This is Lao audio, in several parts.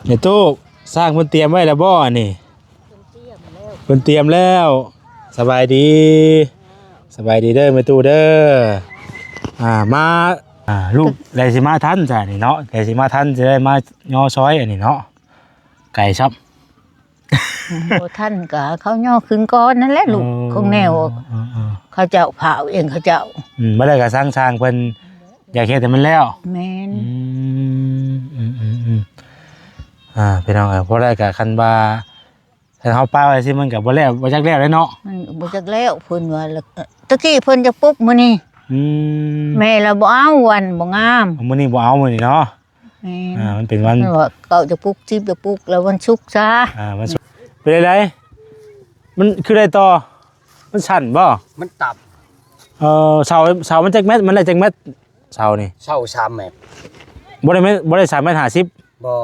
ແມ່ຕູ້ ຊ່າງເພິ່ນຕຽມໄວ້ແລ້ວບໍ່ອັນນີ້? ເພິ່ນຕຽມແລ້ວ ເພິ່ນຕຽມແລ້ວ. ສະບາຍດີ ສະບາຍດີເດີແມ່ຕູ້ເດີ. ອ່າ ມາ ອ່າ ລູກ ໄດ້ຊິມາທັນຊະນີ້ເນາະ ໄດ້ຊິມາທັນ ຊິໄດ້ມາຍໍຊອຍອັນນີ້ເນາະ ໄກຊ້ຳ. ບໍ່ທັນກໍເຂົາຍໍຂຶ້ນກ່ອນນັ້ນແຫຼະລູກ. ເອີ ຂອງແນວ ເອີໆໆ ເຂົາເຈົ້າພ້າວເອງເຂົາເຈົ້າ. ອືມ ບໍ່ໄດ້ກໍສັ່ງຊ່າງເພິ່ນ ຢາກເຮັດໃຫ້ມັນແລ້ວ. ແມ່ນ. ອືມ ອືມໆໆ ອ່າ ພີ່ນ້ອງເອີຍ ພໍໄດ້ກໍຄັນວ່າ ຄັນເຮົາປະໄວ້ຊິມັນກໍບໍ່ແລ້ວ ບໍ່ຈັກແລ້ວແຫຼະເນາະ. ມັນບໍ່ຈັກແລ້ວ ເພິ່ນວ່າ ແລ້ວຕະກີ້ເພິ່ນຈະປຸກມື້ນີ້. ອືມ ແມ່ລະບໍ່ເອົາ ວັນບໍ່ງາມ. ມື້ນີ້ບໍ່ເອົາ ມື້ນີ້ເນາະ. ແມ່ນ. ອ່າ ມັນເປັນວັນ ເພິ່ນວ່າເກົ້າຈະປຸກ ສິບຈະປຸກ ແລ້ວວັນສຸກຊະ. ອ່າ ວັນສຸກ ເປັນໃດ? ມັນຄືໄດ້ຕໍ່ ມັນສັ້ນບໍ່? ມັນຕ່ຳ. ເອີ ເສົາ ເສົາມັນຈັກແມັດ? ມັນໄດ້ຈັກແມັດ ເສົານີ້? ເສົາສາມແມັດ. ບໍ່ໄດ້ແມັດ ບໍ່ໄດ້ສາມແມັດຫ້າສິບ? ບໍ່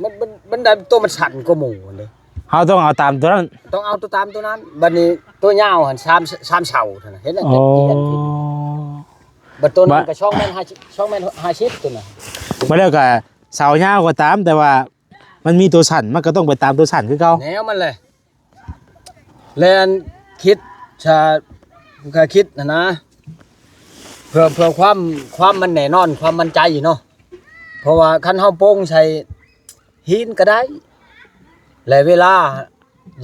ມັນ ມັນ ມັນໄດ້ ຕົວມັນສັ້ນກວ່າໝູ່ຫັ້ນເດ້. ເຮົາຕ້ອງເອົາຕາມຕົວນັ້ນ. ຕ້ອງເອົາຕົວຕາມຕົວນັ້ນ. ບັດນີ້ຕົວຍາວຫັ້ນ ສາມ ສາມເສົາເທົ່ານັ້ນ ເຫັນແລ້ວ. ອໍ ຈັກ ຈັກ ເຫັນ ບັດຕົວນັ້ນກໍສອງແມັດຫ້າສິບ ສອງແມັດຫ້າສິບຕົວນັ້ນ. ບັດແລ້ວກໍເສົາຍາວກໍຕາມ ແຕ່ວ່າມັນມີຕົວສັ້ນ ມັນກໍຕ້ອງໄປຕາມຕົວສັ້ນຄືເກົ່າ. ແນວມັນແຫຼະ ແລ່ນຄິດ ຊະ ກໍຄິດຫັ້ນນະ ເພື່ອ ເພື່ອຄວາມ ຄວາມມັນແນ່ນອນ ຄວາມໝັ້ນໃຈເນາະ. ເພາະວ່າຄັນເຮົາໂປ່ງໃສ່ຫີນກໍໄດ້ ແລະເວລາ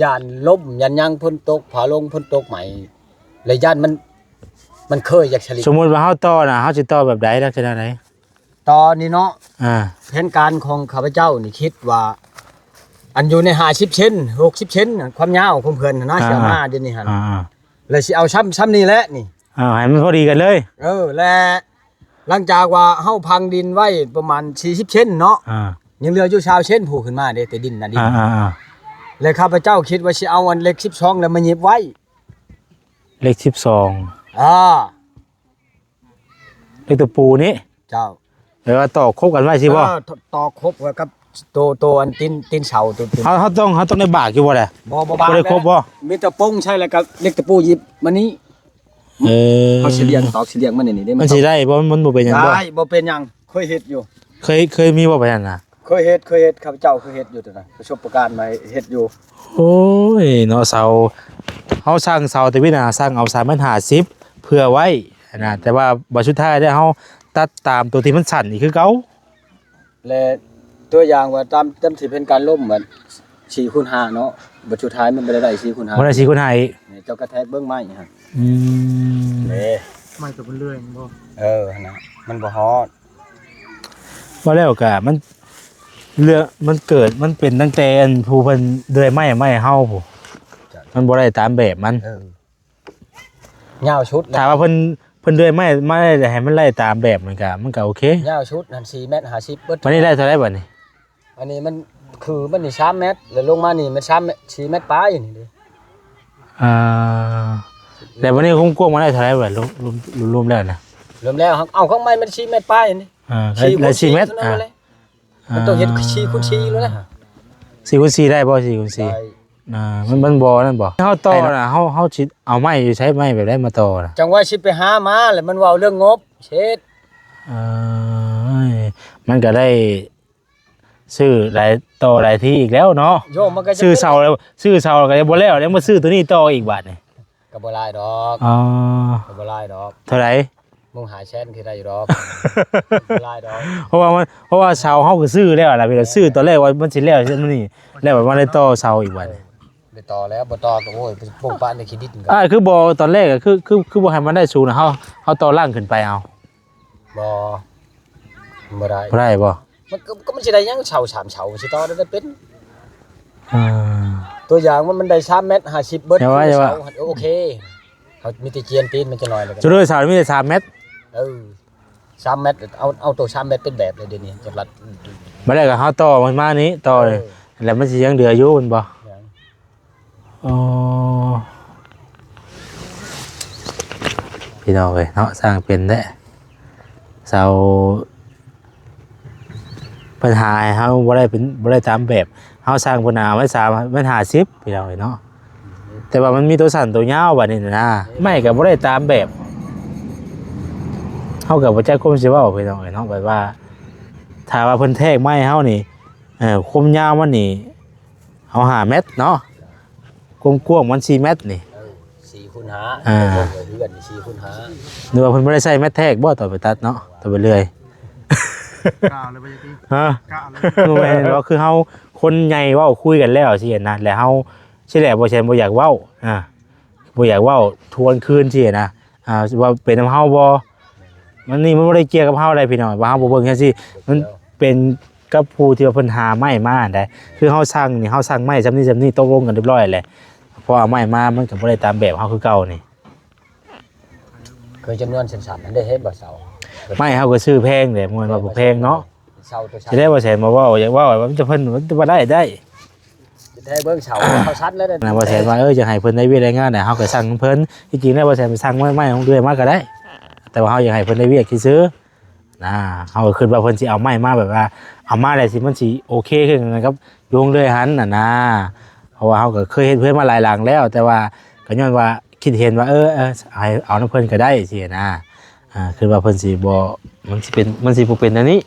ຢ້ານລົມ ຢ້ານຫຍັງ ຝົນຕົກ ຟ້າລົງ ຝົນຕົກໃໝ່ ແລະຢ້ານມັນ ມັນເຄີຍຢາກສະລິດ. ສົມມຸດວ່າເຮົາຕໍ່ນະ ເຮົາຊິຕໍ່ແບບໃດ ລັກສະນະໃດ? ຕອນນີ້ເນາະ ອ່າ ແຜນການຂອງຂ້າພະເຈົ້ານີ້ຄິດວ່າ ອັນຢູ່ໃນຫ້າສິບເຊັນ ຫົກສິບເຊັນ ຄວາມຍາວຂອງເພິ່ນນະ ອ່າ ຊິເອົາມາດຽວນີ້ຫັ້ນ ອ່າໆ ແລ້ວຊິເອົາຊ່ຳ ຊ່ຳນີ້ແຫຼະນີ້ ອ່າ ໃຫ້ມັນພໍດີກັນເລີຍ. ເອີ ແລະຫຼັງຈາກວ່າເຮົາຝັງດິນໄວ້ປະມານສີ່ສິບເຊັນເນາະ ອ່າ ຍັງເຫຼືອຢູ່ຊາວເຊັນ ຜູ້ຂຶ້ນມາເດ້ ແຕ່ດິນນະ ດິນ ອ່າໆໆ ແລະຂ້າພະເຈົ້າຄິດວ່າຊິເອົາອັນເຫຼັກສິບສອງ ແລ້ວມາຫຍິບໄວ້ ເຫຼັກສິບສອງ ອ່າ ເຫຼັກຕະປູນີ້ ເຈົ້າ ແບບວ່າຕອກຄົບກັນໄວ້ຊີ້ບໍ່? ເອີ ຕ- ຕອກຄົບກັນກັບໂຕ ໂຕອັນຕີນ ຕີນເສົາ ໂຕຕີນ ເຮົາ ເຮົາຕ້ອງ ເຮົາຕ້ອງໄດ້ບາກຢູ່ບໍ່ລະ? ບໍ່ ບໍ່ບາກ ບໍ່ໄດ້ຄົບບໍ່? ມີແຕ່ປົງໃສ່ ແລ້ວກໍເຫຼັກຕະປູຫຍິບມານີ້. ເອີ ເຮົາຊິລຽງ ຕອກຊິລຽງມານີ້ ນີ້ເດ້ ມັນຊິໄດ້ບໍ່? ມັນບໍ່ເປັນຫຍັງບໍ່? ໄດ້ ບໍ່ເປັນຫຍັງ ເຄີຍເຮັດຢູ່. ເຄີຍ ເຄີຍມີບໍ່ແບບນັ້ນນະ? ເຄີຍເຮັດ ເຄີຍເຮັດ ຂ້າພະເຈົ້າເຄີຍເຮັດຢູ່ໂຕນັ້ນ ປະສົບປະການມາເຮັດຢູ່. ໂອ້ຍເນາະ ເສົາ ເຮົາສັ່ງເສົາແຕ່ວິນນະ ສັ່ງເອົາສາມແມັດຫ້າສິບເພື່ອໄວ້ຫັ້ນນະ ແຕ່ວ່າບັດສຸດທ້າຍແລ້ວເຮົາຕັດຕາມໂຕທີ່ມັນສັ້ນອີກຄືເກົ່າ ແລະຕົວຢ່າງວ່າຕາມ ຕາມທີ່ເປັນການລົມ ມັນສີ່ຄູນຫ້າເນາະ ບັດສຸດທ້າຍມັນບໍ່ໄດ້ໄດ້ສີ່ຄູນຫ້າ ບໍ່ໄດ້ສີ່ຄູນຫ້າອີກ. ນີ້ເຈົ້າກະແທກເບິ່ງໄມ້ຫັ້ນ. ອືມ ເດ້ ໄມ້ຕົວເພິ່ນເລື່ອຍແມ່ນບໍ່? ເອີ ຫັ້ນນະ ມັນບໍ່ຮອດ. ວ່າແລ້ວກະມັນເລື່ອງ ມັນເກີດ ມັນເປັນຕັ້ງແຕ່ອັນຜູ້ເພິ່ນເລື່ອຍໄມ້ ໄມ້ເຮົາພຸ້ນ ມັນບໍ່ໄດ້ຕາມແບບມັນ. ເອີ ຍາວສຸດ ຖ້າວ່າເພິ່ນ ເພິ່ນເລື່ອຍໄມ້ມາໃຫ້ມັນໄລ່ຕາມແບບ ມັນກະ ມັນກະໂອເຄ. ຍາວສຸດຫັ້ນສີ່ແມັດຫ້າສິບເບິດ. ບັດນີ້ໄດ້ເທົ່າໃດບັດນີ້? ອັນນີ້ມັນ ຄືມັນນີ້ສາມແມັດ ແລ້ວລົງມານີ້ແມ່ນສາມແມັດ ສີ່ແມັດປາຍນີ້ເດ້. ອ່າ ແລ້ວບັດນີ້ຄວາມກວ້າງມັນໄດ້ເທົ່າໃດບັດ ລວມ ລວມ ລວມແລ້ວນະ? ລວມແລ້ວ ເອົາ ຂອງໃໝ່ມັນສີ່ແມັດປາຍນີ້. ອ່າ ສີ່ຄູນສີ່ແມັດ ອ່າ ມັນຕ້ອງເຮັດສີ່ຄູນສີ່ແລ້ວນະ. ສີ່ຄູນສີ່ໄດ້ບໍ່? ສີ່ຄູນສີ່ ໄດ້. ອ່າ ມັນ ມັນບໍ່ນັ້ນບໍ່? ເຮົາຕໍ່ນະ ເຮົາ ເຮົາຊິເອົາໄມ້ຢູ່ໃສ? ໄມ້ແບບໃດມາຕໍ່ນະ? ຈັ່ງວ່າຊິໄປຫາມາ ແລ້ວມັນເວົ້າເລື່ອງງົບເຮັດ. ເອີຍ ມັນກະໄດ້ ຊື້ຫຼາຍຕໍ່ຫຼາຍທີ່ອີກແລ້ວເນາະ. ໂຍ ມັນກໍຈະ ຊື້ເສົາແລ້ວ ຊື້ເສົາແລ້ວກໍຍັງບໍ່ແລ້ວ ຍັງມາຊື້ໂຕນີ້ຕໍ່ອີກບາດນີ້. ກໍບໍ່ຫຼາຍດອກ. ອໍ ກໍບໍ່ຫຼາຍດອກ. ເທົ່າໃດ? ມຸງຫ້າແສນຄືໄດ້ຢູ່ດອກ. ບໍ່ຫຼາຍດອກ. ເພາະວ່າມັນ ເພາະວ່າເສົາເຮົາກໍຊື້ແລ້ວນະ ແມ່ນ ຊື້ຕອນແລກວ່າມັນຊິແລ້ວ ມື້ນີ້ແລ້ວມັນໄດ້ຕໍ່ເສົາອີກບາດນີ້. ໄດ້ຕໍ່ແລ້ວ ບໍ່ຕໍ່ກໍ ໂອ້ຍ ໄປປຸກປະໃນຂີ້ດິນກໍ ອ່າ ຄືບໍ່ຕອນແລກກໍ ຄື ຄື ຄືບໍ່ໃຫ້ມັນໄດ້ສູງນະ ເຮົາ ເຮົາຕໍ່ລ່າງຂຶ້ນໄປເອົາ. ບໍ່ ບໍ່ໄດ້. ບໍ່ໄດ້ບໍ່? ມັນກໍ ກໍມັນຊິໄດ້ຫຍັງ ເສົາສາມເສົາ ມັນຊິຕໍ່ໄດ້ເປັນ? ອ່າ ຕົວຢ່າງວ່າມັນໄດ້ສາມແມັດຫ້າສິບເບິດ ຢ່າວ່າ ຢ່າວ່າ ເສົາ ໂອເຄ ເຮົາມີແຕ່ຈຽນຕີນມັນຈັກໜ້ອຍແລ້ວກໍ ຈຸດໂດຍສານມີແຕ່ສາມແມັດ. ເອີ ສາມແມັດ ເອົາ ເອົາໂຕສາມແມັດເປັນແບບເລີຍດຽວນີ້ ຈັກລັດ. ບັດແລ້ວກໍເຮົາຕໍ່ມັນມານີ້ ຕໍ່ ເອີ ແລ້ວມັນຊິຍັງເຫຼືອຢູ່ແມ່ນບໍ່? ຍັງ. ອໍ ພີ່ນ້ອງເອີຍເນາະ ຊ່າງເປັນແທ້ ເສົາ ເພິ່ນຫາໃຫ້ເຮົາບໍ່ໄດ້ເປັນ ບໍ່ໄດ້ຕາມແບບ ເຮົາສັ່ງເພິ່ນເອົາໄວ້ສາມແມັດຫ້າສິບ ພີ່ນ້ອງເອີຍເນາະ. ແຕ່ວ່າມັນມີໂຕສັ້ນໂຕຍາວບັດນີ້ນະ ໄມ້ກໍບໍ່ໄດ້ຕາມແບບ ເຮົາກໍບໍ່ຈັກຄວາມຊິເວົ້າ ພີ່ນ້ອງເອີຍເນາະ. ແບບວ່າຖ້າວ່າເພິ່ນແທກໄມ້ເຮົານີ້ ເອີ ຄວາມຍາວມັນນີ້ ເອົາຫ້າແມັດເນາະ ຄວາມກວ້າງມັນສີ່ແມັດນີ້ ເອີ ສີ່ຄູນຫ້າ ອ່າ ເຮືອນນີ້ສີ່ຄູນຫ້າ ຫຼືວ່າເພິ່ນບໍ່ໄດ້ໃສ່ແມັດແທກບໍ່ ຕອນໄປຕັດເນາະ ຕອນໄປເລື່ອຍ ກະເອົາເລີຍບໍ່ຈັກຕິ ຮະ ກະເອົາເລີຍ ບໍ່ແມ່ນ ກໍຄືເຮົາຄົນໃຫຍ່ເວົ້າຄຸຍກັນແລ້ວຊີ້ນະ ແລ້ວເຮົາ ຊີ້ແຫຼະ ບໍ່ແຊນບໍ່ຢາກເວົ້າ ອ່າ ບໍ່ຢາກເວົ້າທວນຄືນຊີ້ນະ ອ່າ ວ່າເປັນນຳເຮົາບໍ່ ມັນນີ້ມັນບໍ່ໄດ້ກ່ຽວກັບເຮົາໃດພີ່ນ້ອງ ວ່າເຮົາບໍ່ເບິ່ງຈັ່ງຊີ້ ມັນເປັນກັບຜູ້ທີ່ວ່າເພິ່ນຫາໄມ້ມາໃດ ຄືເຮົາສັ່ງນີ້ ເຮົາສັ່ງໄມ້ຊ່ຳນີ້ຊ່ຳນີ້ ຕົກລົງກັນຮຽບຮ້ອຍແຫຼະ ພໍເອົາໄມ້ມາ ມັນກໍບໍ່ໄດ້ຕາມແບບເຮົາຄືເກົ່ານີ້ ຄືຈຳນວນຊັ້ນໆ ນັ້ນເດ້ ເຮັດບໍ່ເຊົາ ໄມ້ເຮົາກໍຊື້ແພງແຫຼະ ບໍ່ແມ່ນວ່າບໍ່ແພງເນາະ ເຊົາໂຕ ຊິໄດ້ບໍ່ແຊນມາເວົ້າ ຢາກເວົ້າວ່າມັນຈະເພິ່ນ ມັນຈະບໍ່ໄດ້ໄດ້ ຊິໄດ້ເບິ່ງເຊົາເຂົາຊັ້ນແລ້ວນະ ບໍ່ແຊນວ່າ ເອີ ຢາກໃຫ້ເພິ່ນໄດ້ວຽກໄດ້ງານນະ ເຮົາກໍສັ່ງນຳເພິ່ນ ທີ່ຈິງແລ້ວບໍ່ແຊນສັ່ງໄມ້ ໄມ້ຂອງເອື້ອຍມາກໍໄດ້ ແຕ່ວ່າເຮົາຢາກໃຫ້ເພິ່ນໄດ້ວຽກຊື່ໆ ນະ ເຮົາກໍຄິດວ່າເພິ່ນຊິເອົາໄມ້ມາແບບວ່າ ເອົາມາແລ້ວຊິ ມັນຊິໂອເຄຄືກັນກັບຢູ່ໂຮງເລື່ອຍຫັ້ນນະ ເພາະວ່າເຮົາກໍເຄີຍເຮັດເຮືອນມາຫຼາຍຫຼັງແລ້ວ ແຕ່ວ່າກໍຍ້ອນວ່າຄິດເຫັນວ່າ ເອີ ເອີ ໃຫ້ເອົານຳເພິ່ນກໍໄດ້ຊີ້ນະ ອ່າ ຄິດວ່າເພິ່ນຊິບໍ່ ມັນຊິເປັນ ມັນຊິບໍ່ເປັນແນວນີ້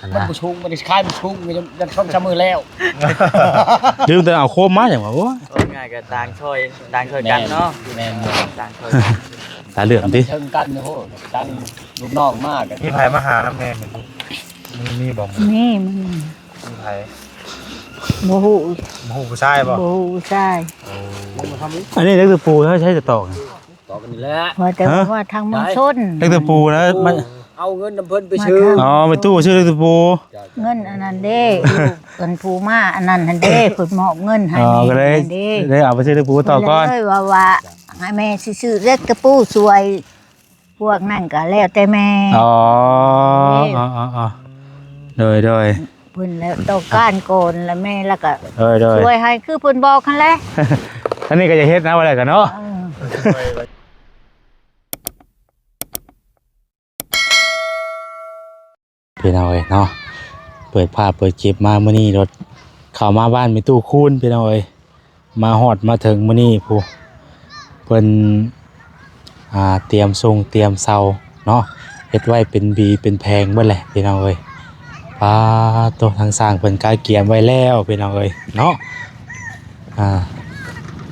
ຫັ້ນນະ ມັນບໍ່ສູງ ມັນຂາຍບໍ່ສູງ ຍັງ ຍັງສອງສາມມື້ແລ້ວ ລືມແຕ່ເອົາໂຄມມາຫຍັງວະ ໂອ້ຍ ເວົ້າງ່າຍກໍຕ່າງຊ່ອຍ ຕ່າງຊ່ອຍກັນເນາະ ແມ່ນ ແມ່ນ ຕ່າງຊ່ອຍກັນ ຕາເຫຼືອງຕິ ເທິງກັນ ໂອ້ໂຫ ຕັ້ງລູກນ້ອງມາກໍ ມີໃຜມາຫານຳແດ່ ມີ ມີບໍ່ ມີ ມີ ມີໃຜ ບໍ່ຮູ້ ບໍ່ຮູ້ຜູ້ຊາຍບໍ່ ບໍ່ຮູ້ຜູ້ຊາຍ ໂອ້ ອັນນີ້ເລັກຕະປູ ເຮົາໃຊ້ຕະຕອກ ຕອກອັນນີ້ແຫຼະ ວ່າແຕ່ ຮະ ວ່າທາງເມືອງຊົນ ເລັກຕະປູນະ ມັນ ເອົາເງິນນຳເພິ່ນໄປຊື້ ມາທາງ ອໍ ແມ່ຕູ້ຊື້ເລັກຕະປູ ເງິນອັນນັ້ນເດ້ ຢູ່ເພິ່ນຜູ້ມາອັນນັ້ນຫັ້ນເດ້ ເພິ່ນມອບເງິນໃຫ້ ອໍ ແມ່ ກໍເລີຍ ຫັ້ນເດ້ ເລີຍເອົາໄປຊື້ເລັກຕະປູຕໍ່ກ່ອນ ເລີຍວ່າ ວ່າໃຫ້ແມ່ຊິຊື້ເລັກຕະປູຊ່ວຍ ພວກນັ້ນກໍແລ້ວແຕ່ແມ່ ອໍ ເອີ ອໍໆໆ ໂດຍໆ ເພິ່ນແລ້ວຕ້ອງການກ່ອນ ແລ້ວແມ່ລະກໍ ໂດຍໆ ຊ່ວຍໃຫ້ຄືເພິ່ນບອກຫັ້ນແຫຼະ ອັນນີ້ກໍຢາກເຮັດນະ ວ່າແລ້ວກໍເນາະ ເອີ ພີ່ນ້ອງເອີຍເນາະ ເປີດພາບເປີດຄລິບມາມື້ນີ້ໂລດ ເຂົ້າມາບ້ານແມ່ຕູ້ຄູນ ພີ່ນ້ອງເອີຍ ມາຮອດມາເຖິງມື້ນີ້ພຸ້ນ ເພິ່ນ ອ່າ ຕຽມຊຸງຕຽມເຊົາເນາະ ເຮັດໄວ້ເປັນບີເປັນແຜງເບິດແຫຼະ ພີ່ນ້ອງເອີຍ ປາໂຕ ທາງຊ່າງເພິ່ນກະກຽມໄວ້ແລ້ວ ພີ່ນ້ອງເອີຍເນາະ ອ່າ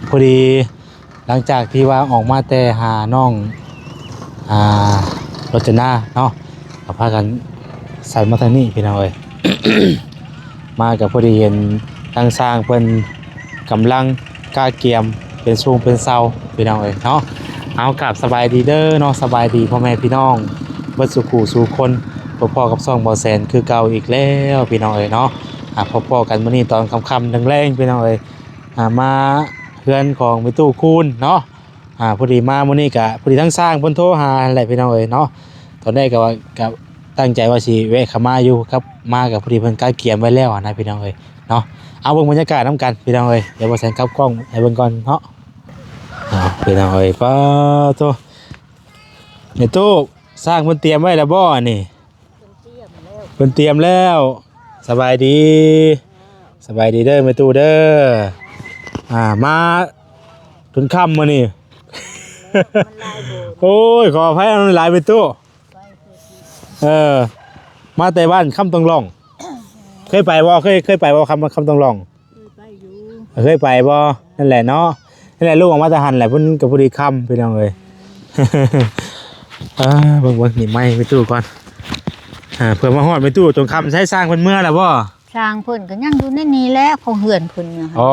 ພໍດີ ຫຼັງຈາກທີ່ວ່າອອກມາແຕ່ຫານ້ອງ ອ່າ ລົດຈະນາເນາະ ກໍພາກັນສັນມາທາງນີ້ ພີ່ນ້ອງເອີຍ ມາກໍພໍດີເຫັນທາງຊ່າງເພິ່ນກຳລັງກະກຽມເປັນຊຸງເປັນເຊົາ ພີ່ນ້ອງເອີຍເນາະ ເອົາ ກາບສະບາຍດີເດີເນາະ ສະບາຍດີພໍ່ແມ່ພີ່ນ້ອງເບິດສູ່ຄູ່ສູ່ຄົນ ພົບພໍ້ກັບຊ່ອງບໍ່ແສນຄືເກົ່າອີກແລ້ວ ພີ່ນ້ອງເອີຍເນາະ ອ່າ ພົບພໍ້ກັນມື້ນີ້ຕອນຄ່ຳໆ ແລງໆ ພີ່ນ້ອງເອີຍ ອ່າ ມາເຮືອນຂອງແມ່ຕູ້ຄູນເນາະ ອ່າ ພໍດີມາມື້ນີ້ກະ ພໍດີທາງຊ່າງເພິ່ນໂທຫາຫັ້ນແຫຼະ ພີ່ນ້ອງເອີຍເນາະ ຕອນແລກກະວ່າ ກະຕັ້ງໃຈວ່າຊິແວະເຂົ້າມາຢູ່ ກັບມາກະພໍດີເພິ່ນກະກຽມໄວ້ແລ້ວຫັ້ນນະ ພີ່ນ້ອງເອີຍເນາະ ເອົາ ເບິ່ງບັນຍາກາດນຳກັນ ພີ່ນ້ອງເອີຍ ດຽວບໍ່ແສນກັບກ້ອງໃຫ້ເບິ່ງກ່ອນເນາະ ເອົາ ພີ່ນ້ອງເອີຍ ປາໂຕ ແມ່ຕູ້ ຊ່າງເພິ່ນຕຽມໄວ້ແລ້ວບໍ່ອັນນີ້? ເພິ່ນຕຽມແລ້ວ ສະບາຍດີ ສະບາຍດີເດີແມ່ຕູ້ເດີ ອ່າ ມາຈົນຄ່ຳມື້ນີ້ ໂອ້ຍ ຂໍອະໄພນຳຫຼາຍແມ່ຕູ້ ເອີ ມາແຕ່ບ້ານຄຳຕອງຫຼອງ ເຄີຍໄປບໍ່? ເຄີຍ ເຄີຍໄປບໍ່ ຄຳ ຄຳຕອງຫຼອງ? ເຄີຍໄປຢູ່ ເຄີຍໄປບໍ່? ນັ້ນແຫຼະເນາະ ນັ້ນແຫຼະ ລົງອອກມາແຕ່ຫັ້ນແຫຼະ ເພິ່ນກໍພໍດີຄ່ຳ ພີ່ນ້ອງເອີຍ ອ່າ ເບິ່ງ ເບິ່ງ ນີ້ໄມ້ແມ່ຕູ້ກ່ອນ ອ່າ ເພື່ອມາຮອດແມ່ຕູ້ຈົນຄ່ຳ ໃຊ້ຊ່າງເພິ່ນເມືອແລ້ວບໍ່? ຊ່າງເພິ່ນກໍຍັງຢູ່ໃນນີ້ແຫຼະ ຂອງເຮືອນເພິ່ນນະ ອໍ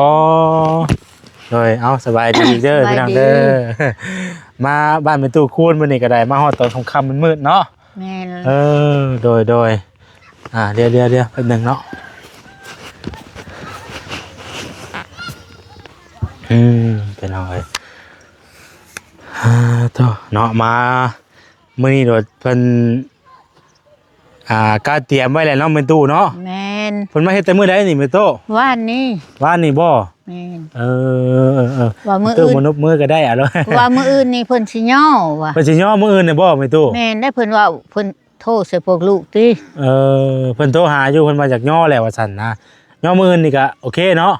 ໂດຍ ເອົາ ສະບາຍດີເດີ ສະບາຍດີ ພີ່ນ້ອງເດີ ມາບ້ານແມ່ຕູ້ຄູນມື້ນີ້ກໍໄດ້ ມາຮອດຕອນຄ່ຳໆ ມືດໆ ເນາະ ແມ່ນ ເອີ ໂດຍ ໂດຍ ອ່າ ດຽວ ດຽວ ດຽວ ແປັບໜຶ່ງເນາະ ອືມ ພີ່ນ້ອງເອີຍ ອ່າ ໂຕ ເນາະ ມາມື້ນີ້ໂລດ ເພິ່ນ ອ່າ ກະຕຽມໄວ້ແລ້ວເນາະ ແມ່ຕູ້ເນາະ ແມ່ນ ເພິ່ນມາເຮັດແຕ່ມື້ໃດນີ້ແມ່ຕູ້? ວານນີ້ ວານນີ້ບໍ່? ແມ່ນ ເອີ ເອີ ເອີ ວ່າມື້ອື່ນ ມານົບມືກໍໄດ້ ເອົາໂລດ ວ່າມື້ອື່ນນີ້ເພິ່ນຊິຍໍວ່າ ເພິ່ນຊິຍໍມື້ອື່ນນີ້ບໍ່ແມ່ຕູ້? ແມ່ນ ໄດ້ເພິ່ນເວົ້າ ເພິ່ນ ໂທໃສ່ພວກລູກຕິ ເອີ ເພິ່ນໂທຫາຢູ່ ເພິ່ນວ່າຢາກຍໍແຫຼະວ່າຊັ້ນນະ ຍໍມື້ອື່ນນີ້ກະໂອເຄເນາະ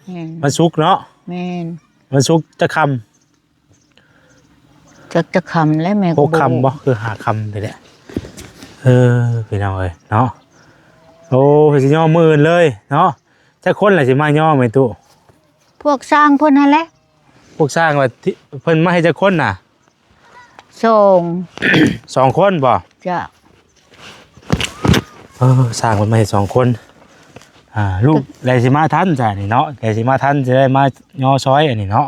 ແມ່ນ ວັນສຸກເນາະ ແມ່ນ ວັນສຸກຈັກຄ່ຳ ຈັກ ຈັກຄ່ຳແລ້ວແມ່ກໍບໍ່ຮູ້ ຫົກຄ່ຳບໍ່ ຄືຫ້າຄ່ຳນີ້ແຫຼະ ເອີ ພີ່ນ້ອງເອີຍເນາະ ໂອ້ ເພິ່ນຊິຍໍມື້ອື່ນເລີຍເນາະ. ຈັກຄົນລະຊິມາຍໍແມ່ຕູ້? ພວກຊ່າງເພິ່ນຫັ້ນແຫຼະ. ພວກຊ່າງວ່າທີ່ ເພິ່ນມາໃຫ້ຈັກຄົນນະ? ສອງ ສອງຄົນບໍ່? ເຈົ້າ. ເອີ ຊ່າງເພິ່ນມາເຮັດສອງຄົນ. ອ່າ ລູກ ແລະຊິມາທັນຈ້ະນີ້ເນາະ, ແລະຊິມາທັນ ຊິໄດ້ມາຍໍຊ່ອຍອັນນີ້ເນາະ.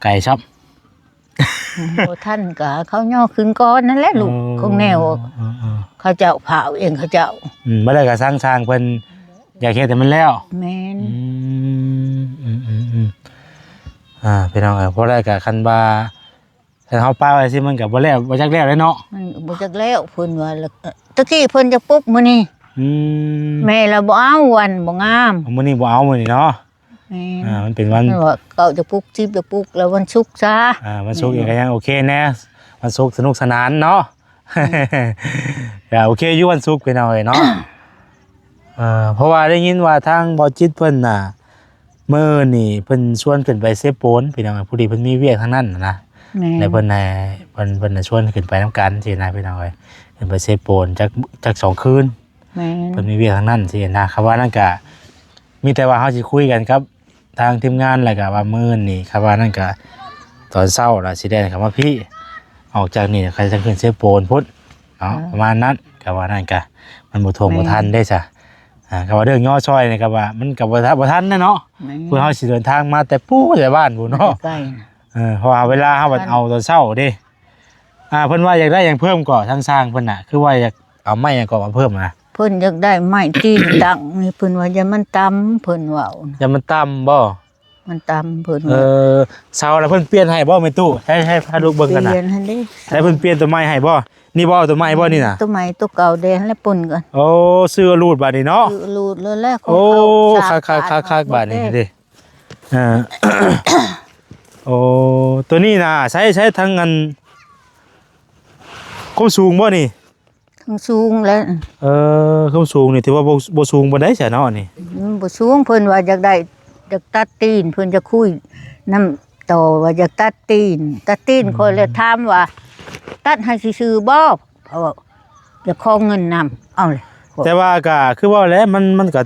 ໄກຊ້ຳ. ບໍ່ທັນກະເຂົາຍໍຂຶ້ນກ່ອນນັ້ນແຫຼະລູກ. ເອີ ຂອງແນວ ເອີໆ ເຂົາເຈົ້າພ້າວເອງເຂົາເຈົ້າ. ອືມ ບໍ່ໄດ້ກະຊ່າງ ຊ່າງເພິ່ນຢາກເຮັດໃຫ້ມັນແລ້ວ. ແມ່ນ. ອືມ ອືມໆໆ ອ່າ ພີ່ນ້ອງເອີຍ ພໍໄດ້ກະຄັນວ່າ ຄັນເຮົາປະໄວ້ຊີ້ມັນກະບໍ່ແລ້ວ ບໍ່ຈັກແລ້ວແຫຼະເນາະ. ມັນບໍ່ຈັກແລ້ວ ເພິ່ນວ່າ ແລ້ວ ຕະກີ້ເພິ່ນຈະປຸກມື້ນີ້. ອືມ ແມ່ລະບໍ່ເອົາ ວັນບໍ່ງາມ. ມື້ນີ້ບໍ່ເອົາ ມື້ນີ້ເນາະ. ແມ່ນ. ອ່າ ມັນເປັນວັນ ເພິ່ນວ່າເກົ້າຈະປຸກ ສິບຈະປຸກ ແລ້ວວັນສຸກຊະ. ອ່າ ວັນສຸກນີ້ກະຍັງໂອເຄແດ່ ວັນສຸກສະໜຸກສະໜານເນາະ. ກະໂອເຄຢູ່ວັນສຸກພີ່ນ້ອງເອີຍເນາະ. ເອີ ເພາະວ່າໄດ້ຍິນວ່າທາງບໍ່ຈິດເພິ່ນນະ ມື້ນີ້ເພິ່ນຊວນຂຶ້ນໄປເຊໂປນພີ່ນ້ອງເອີຍ, ພໍດີເພິ່ນມີວຽກທາງນັ້ນນະ. ແມ່ນ. ແລ້ວເພິ່ນໃຫ້ ເພິ່ນ ເພິ່ນຊວນຂຶ້ນໄປນຳກັນຊີ້ນະພີ່ນ້ອງເອີຍ, ຂຶ້ນໄປເຊໂປນຈັກ ຈັກສອງຄືນ. ແມ່ນ. ເພິ່ນມີວຽກທາງນັ້ນຊີ້ນະ. ຄຳວ່ານັ້ນກະມີແຕ່ວ່າເຮົາຊິຄຸຍກັນກັບ ທາງທີມງານ ແລ້ວກະວ່າມື້ນີ້ ຄຳວ່ານັ້ນກະຕອນເຊົ້າລະຊິແລ່ນເຂົ້າມາພີ້, ອອກຈາກນີ້ລະຄ່ອຍຈັ່ງຂຶ້ນເຊໂປນພຸ້ນເນາະ. ເອີ ປະມານນັ້ນ. ກະວ່ານັ້ນກະມັນບໍ່ຖ້ວງ ແມ່ນ ບໍ່ທັນເດ້ຊະ. ອ່າ ກະວ່າເລື່ອງຍໍຊ່ອຍນີ້ກະວ່າມັນກະບໍ່ ບໍ່ທັນແຫຼະເນາະ. ແມ່ນ. ພວກເຮົາຊິເດີນທາງມາແຕ່ປູ້ແຕ່ບ້ານພຸ້ນເນາະ. ແຕ່ໄກນະ. ເອີ ເພາະວ່າເວລາເຮົາບັດ ແມ່ນ ເອົາຕອນເຊົ້າເດ້. ອ່າ ເພິ່ນວ່າຢາກໄດ້ຫຍັງເພີ່ມກໍ ທາງຊ່າງເພິ່ນນະ ຄືວ່າຢາກເອົາໄມ້ຫຍັງກໍມາເພີ່ມນະ? ເພິ່ນຢາກໄດ້ໄມ້ຕີນຕັ້ງນີ້ ເພິ່ນວ່າຢ້ານມັນຕ່ຳ ເພິ່ນເວົ້ານະ. ຢ້ານມັນຕ່ຳບໍ່? ມັນຕ່ຳ ເພິ່ນວ່າ. ເອີ ເສົາລະເພິ່ນປ່ຽນໃຫ້ບໍ່ແມ່ຕູ້? ໃຫ້ ໃຫ້ພາລູກເບິ່ງກັນນະ. ປ່ຽນຫັ້ນເດ້. ໃຫ້ເພິ່ນປ່ຽນຕົວໃໝ່ໃຫ້ບໍ່? ນີ້ບໍ່ ຕົວໃໝ່ບໍ່ນີ້ນະ? ຕົວໃໝ່ ຕົວເກົ່າແດ່ຫັ້ນແຫຼະ ປົນກັນ. ໂອ້ ຊື້ເອົາໂລດບາດນີ້ເນາະ. ຊື້ເອົາໂລດເລີຍແຫຼະ. ໂອ້ ຄັກໆໆໆ ບາດນີ້ເດ້. ອ່າ ໂອ້ ຕົວນີ້ນະ ໃຊ້ ໃຊ້ທັງອັນ ຄວາມສູງບໍ່ນີ້? ທັງສູງແຫຼະ. ເອີ ຄວາມສູງນີ້ຖືວ່າບໍ່ ບໍ່ສູງປານໃດຊະເນາະນີ້. ອືມ ບໍ່ສູງ ເພິ່ນວ່າຢາກໄດ້ ຢາກຕັດຕີນ ເພິ່ນຈະຄຸຍນຳຕໍ່ວ່າຢາກຕັດຕີນ ຕັດຕີນ. ອືມ ຂ້ອຍລະຖາມວ່າ ຕັດໃຫ້ຊື່ໆບໍ່? ເພາະວ່າຢາກຂໍເງິນນຳ. ເອົາແຫຼະ ແຕ່ວ່າກະຄືເວົ້າແຫຼະ ມັນ ມັນກະ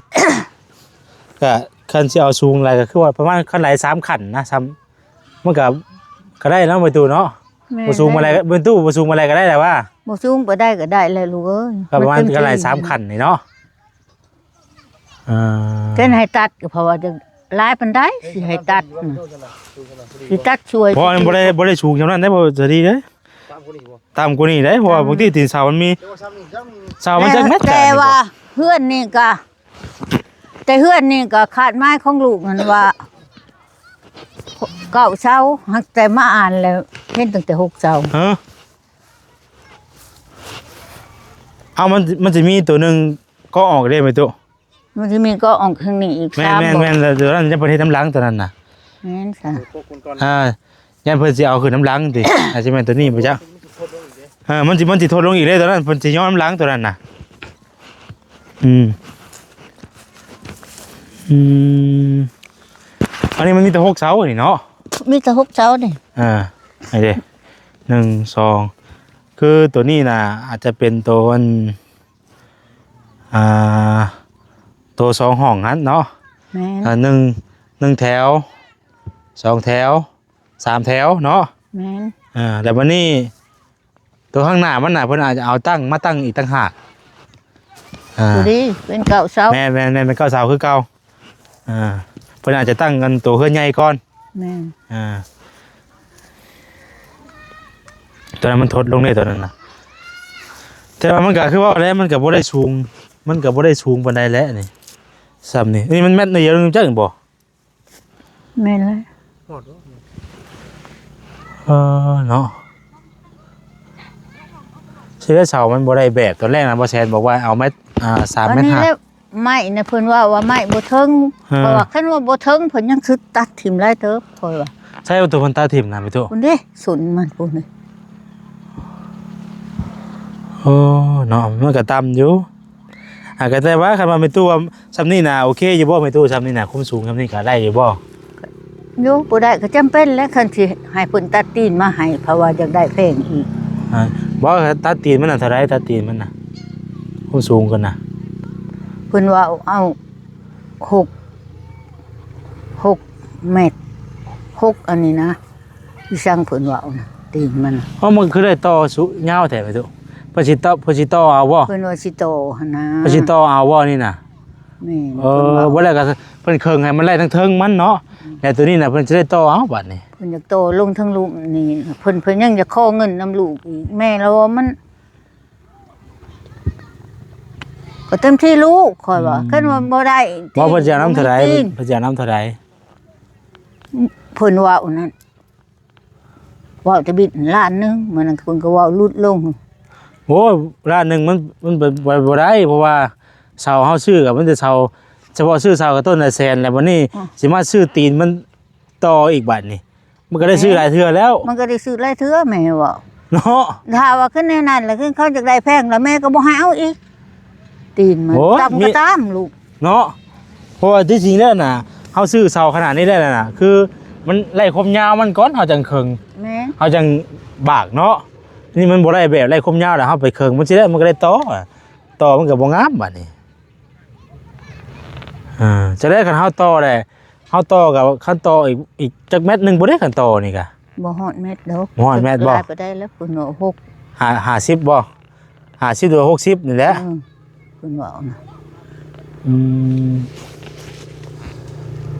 ກະຄັນຊິເອົາສູງຫຼາຍກະຄືວ່າປະມານ ຄັນຫຼາຍສາມຂັ້ນນະ ຊ້ຳ ມັນກະ ກະໄດ້ເນາະແມ່ຕູ້ເນາະ. ແມ່ນ. ບໍ່ສູງປານໃດ ແມ່ຕູ້ ບໍ່ສູງປານໃດກະໄດ້ແຫຼະວ່າ. ບໍ່ສູງປານໃດກະໄດ້ແຫຼະລູກເອີຍ. ກະປະມານ ມັນເປັນ ກະໄດ້ສາມຂັ້ນນີ້ເນາະ. ເອີ ເພິ່ນໃຫ້ຕັດກະເພາະວ່າຈະຫຼາຍປານໃດ ຊິໃຫ້ຕັດນະ ຊິຕັດຊ່ວຍ. ເພາະມັນບໍ່ໄດ້ ບໍ່ໄດ້ສູງສ່ຳນັ້ນເດ້ ບໍ່ສະດີເດ້. ຕ່ຳກວ່ານີ້ບໍ່? ຕ່ຳກວ່ານີ້ເດ້ ເພາະວ່າ ອືມ ບາງທີຕີນເສົາມັນມີ ເສົາມັນຈັກແມັດ. ແຕ່ວ່າເຮືອນນີ້ກະ ແຕ່ເຮືອນນີ້ກະຄາດໝາຍຂອງລູກຫັ້ນວ່າເກົ້າເສົາ ຫາກແຕ່ມາອ່ານແລ້ວເຫັນຕັ້ງແຕ່ຫົກເສົາ. ຮະ? ເອົາ ມັນ ມັນຊິມີໂຕໜຶ່ງກໍອອກເດ້ແມ່ຕູ້. ມັນຊິມີກໍອອກທາງນີ້ອີກ. ແມ່ນ ສາມ ແມ່ນ ບໍ່? ແມ່ນ ແລ້ວຕົວນັ້ນຍັງບໍ່ເຮັດນຳຫຼັງຕົວນັ້ນນະ. ແມ່ນຊະ. ອ່າ ຢ້ານເພິ່ນຊິເອົາຂຶ້ນນຳຫຼັງຕິ. ອາດຊິແມ່ນຕົວນີ້ບໍ່ຈັກ. ເອີ ມັນຊິ ມັນຊິທົດລົງອີກເດ້ຕົວນັ້ນ ເພິ່ນຊິຍ້ອນນຳຫຼັງຕົວນັ້ນນະ. ອືມ ອືມ ອັນນີ້ມັນມີແຕ່ຫົກເສົານີ້ເນາະ. ມີແຕ່ຫົກເສົານີ້. ອ່າ ນີ້ເດ້ ໜຶ່ງ ສອງ ຄືຕົວນີ້ນະ ອາດຈະເປັນຕົວອັນ ອ່າ ໂຕສອງຫ້ອງຫັ້ນເນາະ. ແມ່ນ. ອ່າ ໜຶ່ງ ໜຶ່ງແຖວ ສອງແຖວ ສາມແຖວເນາະ. ແມ່ນ. ອ່າ ແລ້ວບາດນີ້ ໂຕຂ້າງໜ້າມັນນະ ເພິ່ນອາດຈະເອົາຕັ້ງ ມາຕັ້ງອີກຕ່າງຫາກ. ອ່າ ໂຕນີ້ເປັນເກົ້າເສົາ. ແມ່ນໆໆ ເປັນເກົ້າເສົາຄືເກົ່າ. ອ່າ ເພິ່ນອາດຈະຕັ້ງອັນໂຕເຮືອນໃຫຍ່ກ່ອນ. ແມ່ນ. ອ່າ ຕົວນັ້ນມັນທົດລົງເດ້ ຕົວນັ້ນນະ. ແຕ່ວ່າມັນກະຄືເວົ້າແຫຼະ ມັນກະບໍ່ໄດ້ສູງ ມັນກະບໍ່ໄດ້ສູງປານໃດແຫຼະນີ້. ສ່ຳນີ້ ນີ້ມັນແມັດໜ້ອຍດຽວໜຶ່ງຈັກບໍ່? ແມ່ນແຫຼະ. ຮອດບໍ່? ເອີ ເນາະ ຊິໄດ້ເສົາມັນບໍ່ໄດ້ແບບ. ຕອນແລກນະ ບໍ່ແຊນບອກວ່າເອົາແມັດ ອ່າ ສາມແມັດຫ້າ. ແລ້ວໄມ້ນະ ເພິ່ນເວົ້າວ່າໄມ້ບໍ່ເຖິງ. ເອີ ເພາະວ່າຄັນວ່າບໍ່ເຖິງ ເພິ່ນຍັງຊິຕັດຖິ້ມຫຼາຍເຕີບ ຂ້ອຍວ່າ. ໃຊ້ວ່າໂຕເພິ່ນຕັດຖິ້ມນະ ແມ່ຕູ້? ພຸ້ນເດ້ ສົນມັນພຸ້ນເດ້. ໂອ້ ເນາະ ມັນກະຕ່ຳຢູ່. ອ່າ ກະແຕ່ວ່າຄັນວ່າແມ່ຕູ້ວ່າສ່ຳນີ້ນະ ໂອເຄຢູ່ບໍ່ແມ່ຕູ້? ສ່ຳນີ້ນະ ຄວາມສູງສ່ຳນີ້ກະໄດ້ຢູ່ບໍ່? ຢູ່ ບໍ່ໄດ້ກະຈຳເປັນແຫຼະ ຄັນຊິໃຫ້ເພິ່ນຕັດຕີນມາໃຫ້ ເພາະວ່າຢາກໄດ້ແພງອີກ. ອ່າ ບໍ່ ຕັດຕີນມັນນະເທົ່າໃດ? ຕັດຕີນມັນນະ ຄວາມສູງກັນນະ. ເພິ່ນວ່າເອົາຫົກ ຫົກແມັດ ຫົກອັນນີ້ນະ ອີ່ສັງເພິ່ນເວົ້ານະ ຕີນມັນ. ເອົາ ມັນຄືໄດ້ຕໍ່ສູງຍາວແທ້ແມ່ຕຸ? ເພິ່ນຊິຕໍ່ ເພິ່ນຊິຕໍ່ເອົາບໍ່? ເພິ່ນວ່າຊິຕໍ່ຫັ້ນນະ ເພິ່ນຊິຕໍ່ເອົາບໍ່ນີ້ນະ? ແມ່ນ. ເອີ ເພິ່ນວ່າ ບໍ່ແລ້ວກໍເພິ່ນເຄິ່ງໃຫ້ມັນໄລ່ທັງເທິງມັນເນາະ. ອືມ ແລ້ວໂຕນີ້ນະ ເພິ່ນຊິໄດ້ຕໍ່ເອົາບາດນີ້. ເພິ່ນຢາກຕໍ່ລົງເທິງລຸ່ມນີ້ ເພິ່ນ ເພິ່ນຍັງຢາກຂໍເງິນນຳລູກອີກ. ແມ່ລາວວ່າມັນ ກໍເຕັມທີ່ລູກ ຂ້ອຍວ່າ. ອືມ ຄັນວ່າບໍ່ໄດ້ ບໍ່ ເພິ່ນຈະເອົານຳເທົ່າໃດ? ເພິ່ນຈະເອົານຳເທົ່າໃດ? ເພິ່ນເວົ້ານັ້ນ ເວົ້າແຕ່ບິດລ້ານໜຶ່ງ ມື້ນັ້ນເພິ່ນກໍເວົ້າຫຼຸດລົງ. ໂອ້ຍ ລ້ານໜຶ່ງມັນ ມັນ ມັນບໍ່ໄດ້ ເພາະວ່າເສົາເຮົາຊື້ກໍມັນແຕ່ເສົາ ສະເພາະຊື້ເສົາກໍຕົ້ນລະແສນແລ້ວ ບັດນີ້ ອືມ ຊິມາຊື້ຕີນມັນຕໍ່ອີກບາດນີ້ ມັນກໍໄດ້ຊື້ຫຼາຍເທື່ອແລ້ວ. ມັນກໍໄດ້ຊື້ຫຼາຍເທື່ອ ແມ່ເວົ້າເນາະ. ຖ້າວ່າຄືແນວນັ້ນລະ ຄືເຂົາຢາກໄດ້ແພງລະ ແມ່ກໍບໍ່ໃຫ້ເອົາອີກ ຕີນມັນ. ໂອ້ຍ ຕ່ຳກໍຕາມລູກເນາະ. ເພາະວ່າທີ່ຈິງແລ້ວນະ ເຮົາຊື້ເສົາຂະໜາດນີ້ໄດ້ແລ້ວນະ ຄືມັນໄລ່ຄວາມຍາວມັນກ່ອນ ເຮົາຈັ່ງເຄິ່ງ. ແມ່ນ. ເຮົາຈັ່ງບາກເນາະ. ນີ້ມັນບໍ່ໄດ້ແບບໄລ່ຄວາມຍາວແລ້ວ ເຮົາໄປເຄິ່ງ ມັນຊິໄດ້ ມັນກໍໄດ້ຕໍ່ ຕໍ່ມັນກໍບໍ່ງາມບາດນີ້. ອ່າ ຈະໄດ້ ຄັນເຮົາຕໍ່ແຫຼະ ເຮົາຕໍ່ກັບ ຄັນຕໍ່ອີກ ອີກຈັກແມັດໜຶ່ງບໍ່ໄດ້ ຄັນຕໍ່ນີ້ກະ ບໍ່ຮອດແມັດດອກ. ບໍ່ຮອດແມັດບໍ່? ຫຼາຍປານໃດແລ້ວ? ເພິ່ນວ່າຫົກ ຫ້າ ຫ້າສິບບໍ່? ຫ້າສິບ ຫຼື ຫົກສິບນີ້ແຫຼະ. ເອີ ເພິ່ນເວົ້ານະ. ອືມ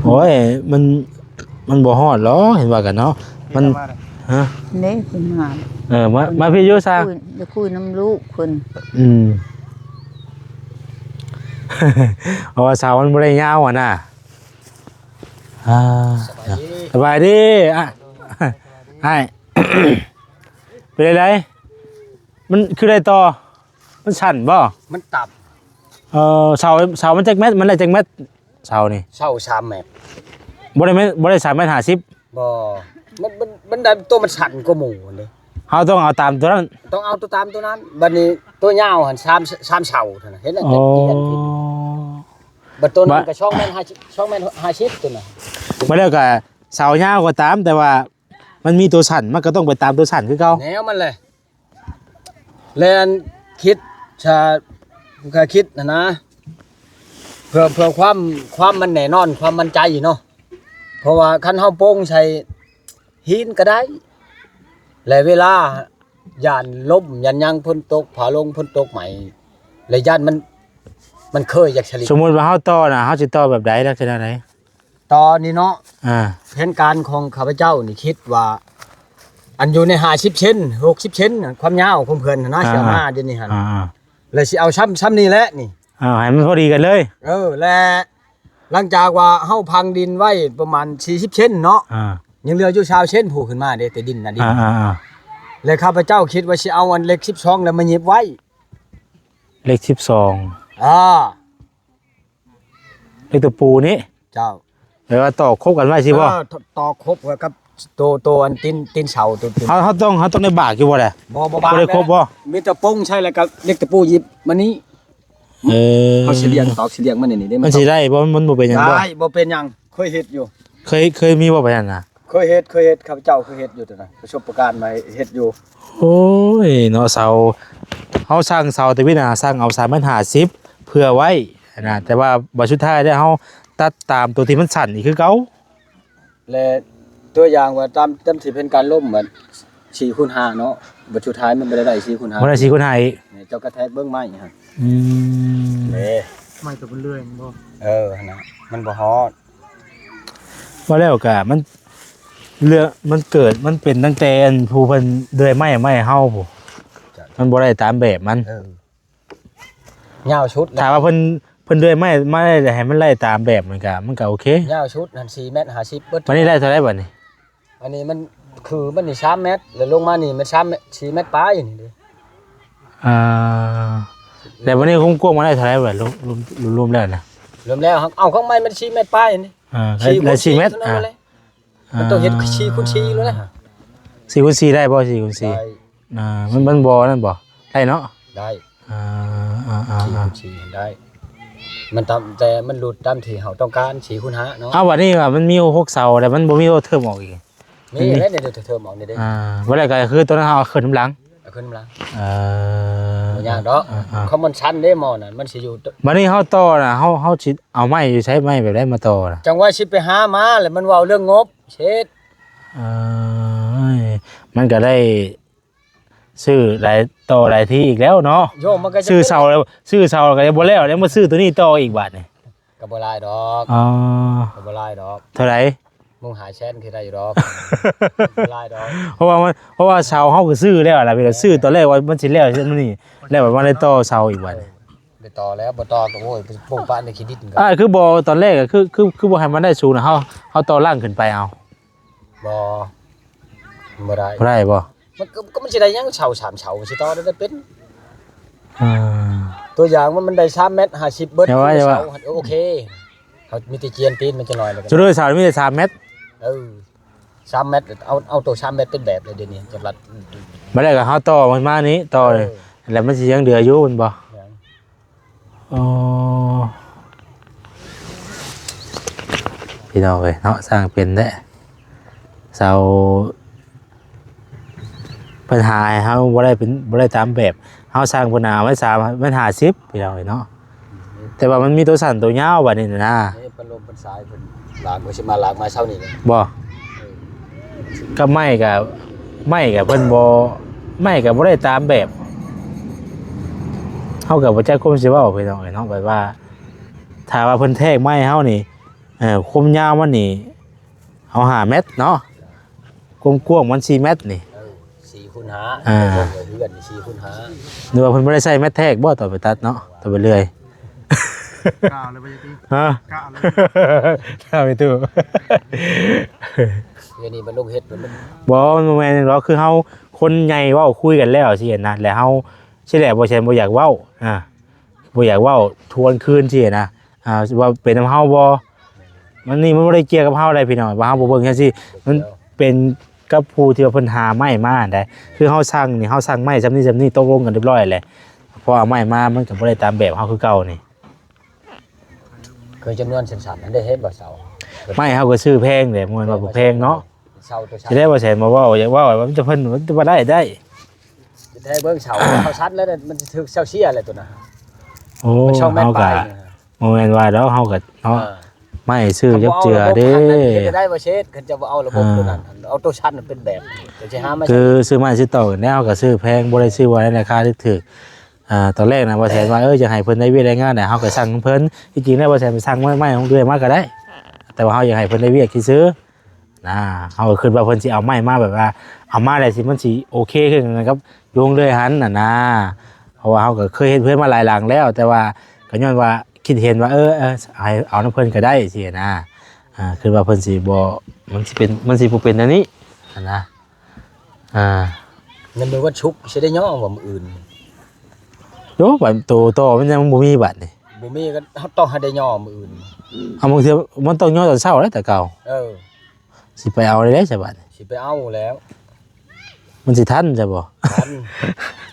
ໂອ້ຍ ມັນ ມັນບໍ່ຮອດຫຼອກ ເຫັນວ່າກັນເນາະ. ມັນ ຮະ? ເດ້ ເພິ່ນວ່າ ເອີ ມາ ເພິ່ນ ມາພີ້ຢູ່ຊະ ຢາກຄຸຍ ຢາກຄຸຍນຳລູກເພິ່ນ. ອືມ ເພາະວ່າເສົາມັນບໍ່ໄດ້ຍາວຫັ້ນນະ. ອ່າ ສະບາຍດີ ສະບາຍດີ ອ້າຍ ອ້າຍ ເປັນໃດ? ມັນຄືໄດ້ຕໍ່? ມັນສັ້ນບໍ່? ມັນຕ່ຳ. ເອີ ເສົາ ເສົາມັນຈັກແມັດ? ມັນໄດ້ຈັກແມັດ ເສົານີ້? ເສົາສາມແມັດ. ບໍ່ໄດ້ແມັດ ບໍ່ໄດ້ສາມແມັດຫ້າສິບ? ບໍ່ ມັນ ມັນ ມັນໄດ້ ໂຕມັນສັ້ນກວ່າໝູ່ຫັ້ນເດ້. ເຮົາຕ້ອງເອົາຕາມໂຕນັ້ນ ຕ້ອງເອົາໂຕຕາມໂຕນັ້ນ. ບັດນີ້ໂຕຍາວຫັ້ນ ສາມ ສາມເສົາເທົ່ານັ້ນ ເຫັນແລ້ວ. ອໍ ຈະ ຈະເຫັນຜິດ. ບັດໂຕນັ້ນ ບະ ກໍສອງແມັດຫ້າສິບ ສອງແມັດຫ້າສິບໂຕນັ້ນ. ບັດແລ້ວກໍເສົາຍາວກໍຕາມ ແຕ່ວ່າມັນມີໂຕສັ້ນ ມັນກໍຕ້ອງໄປຕາມໂຕສັ້ນຄືເກົ່າ. ແນວມັນແຫຼະ ແລະ ອັນຄິດ ຖ້າ ຖ້າຄິດຫັ້ນນະ ເພື່ອ ເພື່ອຄວາມ ຄວາມມັນແນ່ນອນ ຄວາມໝັ້ນໃຈເນາະ. ເພາະວ່າຄັນເຮົາໂປ່ງໃສ່ຫີນກໍໄດ້ ແລະ ເວລາຢ້ານລົມ ຢ້ານຫຍັງ ຝົນຕົກ ຟ້າລົງ ຝົນຕົກໃໝ່ ແລະ ຢ້ານມັນ ມັນເຄີຍຢາກສະລິດ. ສົມມຸດວ່າເຮົາຕໍ່ນະ ເຮົາຊິຕໍ່ແບບໃດ? ລັກສະນະໃດ? ຕອນນີ້ເນາະ ອ່າ ແຜນການຂອງຂ້າພະເຈົ້ານີ້ຄິດວ່າ ອັນຢູ່ໃນຫ້າສິບເຊັນ ຫົກສິບເຊັນ ຄວາມຍາວຂອງເພິ່ນຫັ້ນນະ ອ່າ ຊິເອົາມາດຽວນີ້ຫັ້ນ ອ່າ ແລ້ວຊິເອົາຊ່ຳ ຊ່ຳນີ້ແຫຼະນີ້ ອ່າ ໃຫ້ມັນພໍດີກັນເລີຍ. ເອີ ແລະ ຫຼັງຈາກວ່າເຮົາຝັງດິນໄວ້ປະມານສີ່ສິບເຊັນເນາະ ອ່າ ຍັງເຫຼືອຢູ່ຊາວເຊັນ ຜູ້ຂຶ້ນມາເດ້ ແຕ່ດິນນະ ດິນ ອ່າ ແລະ ຂ້າພະເຈົ້າຄິດວ່າຊິເອົາອັນເຫຼັກສິບສອງ ແລ້ວມາຫຍິບໄວ້ ເຫຼັກສິບສອງ ອ່າ ເຫຼັກຕະປູນີ້ ເຈົ້າ ແບບວ່າຕໍ່ຄົບກັນໄວ້ຊີ້ບໍ່? ເອີ ຕໍ່ຄົບກັບໂຕ ໂຕອັນຕີນ ຕີນເສົາ ໂຕຕີນ ເຮົາ ເຮົາຕ້ອງ ເຮົາຕ້ອງໄດ້ບາກຢູ່ບໍ່ແຫຼະ? ບໍ່ ບໍ່ບາກ ບໍ່ໄດ້ຄົບບໍ່? ມີແຕ່ປົງໃສ່ ແລ້ວກໍເຫຼັກຕະປູຫຍິບມານີ້. ເອີ ເຮົາຊິລຽງ ຕອກຊິລຽງມານີ້ ນີ້ເດ້ ມັນຊິໄດ້ບໍ່? ມັນບໍ່ເປັນຫຍັງບໍ່? ໄດ້ ບໍ່ເປັນຫຍັງ ເຄີຍເຮັດຢູ່. ເຄີຍ ເຄີຍມີບໍ່ປະຫຍັງນະ? ເຄີຍເຮັດ ເຄີຍເຮັດ ຂ້າພະເຈົ້າເຄີຍເຮັດຢູ່ຕົວນັ້ນ ປະສົບປະການມາເຮັດຢູ່. ໂອ້ຍເນາະ ເສົາ ເຮົາສ້າງເສົາແຕ່ວິນະ ສ້າງເອົາສາມແມັດຫ້າສິບເພື່ອໄວ້ຫັ້ນນະ ແຕ່ວ່າບັດສຸດທ້າຍແລ້ວເຮົາຕັດຕາມຕົວທີ່ມັນສັ້ນອີກຄືເກົ່າ. ແລະ ຕົວຢ່າງວ່າຕາມ ຕາມທີ່ເປັນການລົມ ມັນສີ່ຄູນຫ້າເນາະ ບັດສຸດທ້າຍມັນບໍ່ໄດ້ໄດ້ສີ່ຄູນຫ້າ ບໍ່ໄດ້ສີ່ຄູນຫ້າອີກ. ນີ້ເຈົ້າກະແທກເບິ່ງໄມ້ຫັ້ນ. ອືມ ເດ້ ໄມ້ຕົວເພິ່ນເລື່ອຍແມ່ນບໍ່? ເອີ ຫັ້ນນະ ມັນບໍ່ຮອດ. ວ່າແລ້ວກະມັນເລື່ອຍ ມັນເກີດ ມັນເປັນຕັ້ງແຕ່ອັນຜູ້ເພິ່ນເລື່ອຍໄມ້ ໄມ້ເຮົາພຸ້ນ ມັນບໍ່ໄດ້ຕາມແບບມັນ. ເອີ ຍາວສຸດ ຖ້າວ່າເພິ່ນ ເພິ່ນເລື່ອຍໄມ້ມາໄດ້ໃຫ້ມັນໄລ່ຕາມແບບ ມັນກະ ມັນກະໂອເຄ. ຍາວສຸດຫັ້ນສີ່ແມັດຫ້າສິບເບິດ. ບັດນີ້ໄດ້ເທົ່າໃດບັດນີ້? ອັນນີ້ມັນ ຄືມັນນີ້ສາມແມັດ ແລ້ວລົງມານີ້ແມ່ນສາມແມັດ ສີ່ແມັດປາຍນີ້ເດ້. ອ່າ ແລ້ວບັດນີ້ຄວາມກວ້າງມັນໄດ້ເທົ່າໃດບັດ ລວມ ລວມ ລວມແລ້ວນະ? ລວມແລ້ວ ເອົາຂອງໃໝ່ມັນສີ່ແມັດປາຍນີ້. ອ່າ ໄດ້ສີ່ແມັດ ອ່າ ມັນຕ້ອງເຮັດສີ່ຄູນສີ່ແລ້ວນະ. ສີ່ຄູນສີ່ໄດ້ບໍ່? ສີ່ຄູນສີ່ ໄດ້ ອ່າ ມັນ ມັນບໍ່ນັ້ນບໍ່? ໄດ້ເນາະ? ໄດ້ ອ່າ ສີ່ຄູນສີ່ໄດ້ ມັນຕາມ ແຕ່ມັນຫຼຸດຕາມທີ່ເຮົາຕ້ອງການ ສີ່ຄູນຫ້າເນາະ. ເອົາ ບັດນີ້ວ່າມັນມີຫົກເສົາ ແຕ່ມັນບໍ່ມີໂຕເທີມອອກອີກ. ມີແລ້ວ ເທີມອອກນີ້ເດ້. ອ່າ ບໍ່ແລ້ວກໍຄືຕົວນັ້ນເຮົາເອົາຂຶ້ນນຳຫຼັງ. ເອົາຂຶ້ນມາ ເອີ ບໍ່ຍາກດອກ ເອີໆ ຄວາມມັນຊັນເດ້ໝໍ້ນັ້ນ ມັນຊິຢູ່ ບັດນີ້ເຮົາຕໍ່ນະ ເຮົາ ເຮົາຊິເອົາໄມ້ຢູ່ໃສ ໄມ້ແບບໃດມາຕໍ່ນະ? ຈັ່ງວ່າຊິໄປຫາມາ ແລ້ວມັນເວົ້າເລື່ອງງົບເຮັດ ເອີຍ ມັນກໍໄດ້ຊື້ຫຼາຍຕໍ່ຫຼາຍທີ່ອີກແລ້ວເນາະ ໂຍ ມັນກໍຈະ ຊື້ເສົາແລ້ວ ຊື້ເສົາແລ້ວກໍຍັງບໍ່ແລ້ວ ຍັງມາຊື້ຕົວນີ້ຕໍ່ອີກບາດນີ້ ກໍບໍ່ຫຼາຍດອກ ອໍ ກໍບໍ່ຫຼາຍດອກ ເທົ່າໃດ? ມຶງຫາແສນຄືໄດ້ຢູ່ດອກ ບໍ່ຫຼາຍດອກ ເພາະວ່າມັນ ເພາະວ່າເສົາເຮົາກໍຊື້ແລ້ວລະ ພີ່ນ້ອງ ຊື້ຕອນແລກວ່າມັນຊິແລ້ວຊັ້ນນີ້ ແລ້ວມັນໄດ້ຕໍ່ເສົາອີກບາດນີ້ ໄດ້ຕໍ່ແລ້ວ ບໍ່ຕໍ່ກໍ ໂອ້ຍ ປຸ້ງປະໃນຂີ້ດິນກໍ ອ້າຍ ຄືບໍ່ຕອນແລກກໍຄື ຄື ຄືບໍ່ໃຫ້ມັນໄດ້ສູງນະ ເຮົາ ເຮົາຕໍ່ລ່າງຂຶ້ນໄປເອົາ ບໍ່ ບໍ່ໄດ້ ບໍ່ໄດ້ບໍ່? ມັນກໍ ກໍມັນຊິໄດ້ຫຍັງ ເສົາສາມເສົາ ມັນຊິຕໍ່ໄດ້ເປັນ ອ່າ ຕົວຢ່າງມັນ ມັນໄດ້ສາມແມັດຫ້າສິບເບິດ ແຕ່ວ່າ ແຕ່ວ່າ ເສົາ ໂອເຄ ເຮົາມີແຕ່ຈຽນຕີນມັນຈັກໜ້ອຍແລ້ວກໍ ຈຸດໂດຍສານມີແຕ່ສາມແມັດ ເອີ ສາມແມັດ ເອົາ ເອົາໂຕສາມແມັດເປັນແບບເລີຍດຽວນີ້ ຈຳລັດ ບັດແລ້ວກໍເຮົາຕໍ່ມັນມານີ້ ຕໍ່ ເອີ ແລ້ວມັນຊິຍັງເຫຼືອຢູ່ແມ່ນບໍ່? ຍັງ ອໍ ພີ່ນ້ອງເອີຍເນາະ ຊ່າງເປັນແທ້ ເສົາ ເພິ່ນຫາໃຫ້ເຮົາບໍ່ໄດ້ເປັນ ບໍ່ໄດ້ຕາມແບບ ເຮົາສັ່ງເພິ່ນເອົາໄວ້ສາມແມັດຫ້າສິບ ພີ່ນ້ອງເອີຍເນາະ ແຕ່ວ່າມັນມີໂຕສັ້ນໂຕຍາວບັດນີ້ນະ ນີ້ເພິ່ນລົມເພິ່ນສາຍເພິ່ນລາກ ເພິ່ນຊິມາລາກມາເຊົ້ານີ້ແຫຼະ ບໍ່ ເອີ ກັບໄມ້ກະ ໄມ້ກະເພິ່ນບໍ່ ໄມ້ກະບໍ່ໄດ້ຕາມແບບ ເຮົາກະບໍ່ຈັກຄວາມຊິເວົ້າ ພີ່ນ້ອງເອີຍເນາະ ແບບວ່າ ຖ້າວ່າເພິ່ນແທກໄມ້ເຮົານີ້ ເອີ ຄວາມຍາວມັນນີ້ ເອົາຫ້າແມັດເນາະ ຄວາມກວ້າງມັນສີ່ແມັດນີ້ ເອີ ສີ່ຄູນຫ້າ ອ່າ ເຮືອນສີ່ຄູນຫ້າ ຫຼືວ່າເພິ່ນບໍ່ໄດ້ໃຊ້ແມັດແທກບໍ່ ຕອນໄປຕັດເນາະ ຕອນໄປເລື່ອຍ ກະເອົາເລີຍບໍ່ຕິ ຮະ ກະເອົາເລີຍ ຖາມໄອ້ຕູ້ ດຽວນີ້ມັນລົງເຮັດ ມັນ ບໍ່ ມັນບໍ່ແມ່ນດອກ ຄືເຮົາຄົນໃຫຍ່ເວົ້າຄຸຍກັນແລ້ວຊີ້ນະ ແລ້ວເຮົາ ຊີ້ແຫຼະ ບໍ່ແຊນບໍ່ຢາກເວົ້າ ອ່າ ບໍ່ຢາກເວົ້າທວນຄືນຊີ້ນະ ອ່າ ວ່າເປັນນຳເຮົາບໍ່ ມັນນີ້ມັນບໍ່ໄດ້ກ່ຽວກັບເຮົາໃດ໋ພີ່ນ້ອງ ວ່າເຮົາບໍ່ເບິ່ງຈັ່ງຊີ້ ມັນເປັນກັບຜູ້ທີ່ວ່າເພິ່ນຫາໄມ້ມາໃດ໋ ຄືເຮົາສັ່ງນີ້ ເຮົາສັ່ງໄມ້ສ່ຳນີ້ສ່ຳນີ້ ຕົກລົງກັນຮຽບຮ້ອຍແຫຼະ ພໍເອົາໄມ້ມາ ມັນກໍບໍ່ໄດ້ຕາມແບບເຮົາຄືເກົ່ານີ້ ຄືຈຳນວນສັ້ນໆ ນັ້ນໄດ້ເຫັນບໍ່ເສົາ ໄມ້ເຮົາກໍຊື້ແພງແຫຼະ ບໍ່ແມ່ນວ່າບໍ່ແພງເນາະ ເສົາໂຕຊັ້ນ ຊິໄດ້ບໍ່ແຊນມາເວົ້າ ຢາກເວົ້າວ່າມັນຈະເພິ່ນ ມັນຈະບໍ່ໄດ້ ໄດ້ ແທ້ເບິ່ງເສົາ ເຂົາຊັ້ນແລ້ວ ມັນຊິຖືກເສົາເສຍແຫຼະໂຕນັ້ນ ໂອ້ ມັນສອງແມັດປາຍ ເຮົາກໍ ບໍ່ແມ່ນວ່າດອກ ເຮົາກໍເນາະ ອ່າ ໄມ້ຊື້ຈັກເທື່ອເດ້ ເຮັດໄດ້ບໍ່ເຊັດ ຄັນຈະບໍ່ເອົາລະບົບ ອ່າ ໂຕນັ້ນ ເອົາໂຕຊັ້ນເປັນແບບ ກໍຊິຫາມາ ຄືຊື້ໄມ້ຊື້ຕອກແລ້ວ ເຮົາກໍຊື້ແພງ ບໍ່ໄດ້ຊື້ວ່າໃນລາຄາຖືກໆ ອ່າ ຕອນແລກນະ ບໍ່ແຊນວ່າ ເອີ ຢາກໃຫ້ເພິ່ນໄດ້ວຽກໄດ້ງານນະ ເຮົາກໍສັ່ງເພິ່ນ ທີ່ຈິງແລ້ວບໍ່ແຊນໄປສັ່ງໄມ້ ໄມ້ຂອງເອື້ອຍມາກໍໄດ້ ແຕ່ວ່າເຮົາຢາກໃຫ້ເພິ່ນໄດ້ວຽກຊື່ໆ ນະ ເຮົາກໍຄິດວ່າເພິ່ນຊິເອົາໄມ້ມາແບບວ່າ ເອົາມາແລ້ວຊິ ມັນຊິໂອເຄຄືກັນກັບຢູ່ໂຮງເລື່ອຍຫັ້ນນະນາ ເພາະວ່າເຮົາກໍເຄີຍເຮັດເຮືອນມາຫຼາຍຫຼັງແລ້ວ ແຕ່ວ່າກໍຍ້ອນວ່າຄິດເຫັນວ່າ ເອີ ເອີ ໃຫ້ເອົານຳເພິ່ນກໍໄດ້ຊີ້ນະ ອ່າ ຄິດວ່າເພິ່ນຊິບໍ່ ມັນຊິເປັນ ມັນຊິບໍ່ເປັນແນວນີ້ຫັ້ນນະ ອ່າ ແລ້ວມື້ວັນສຸກຊິໄດ້ຍໍບໍ່ມື້ອື່ນ? ໂອ້ ບັດໂຕຕໍ່ມັນຍັງບໍ່ມີບັດນີ້ ບໍ່ມີກໍເຮົາຕ້ອງໃຫ້ໄດ້ຍໍມື້ອື່ນ ເອົາ ບາງເທື່ອມັນຕ້ອງຍໍຕອນເຊົ້າແຫຼະ ແຕ່ເກົ່າ ເອີ ຊິໄປເອົາໄດ້ໃສບັດນີ້ ຊິໄປເອົາແລ້ວ ມັນຊິທັນຊະບໍ່? ທັນ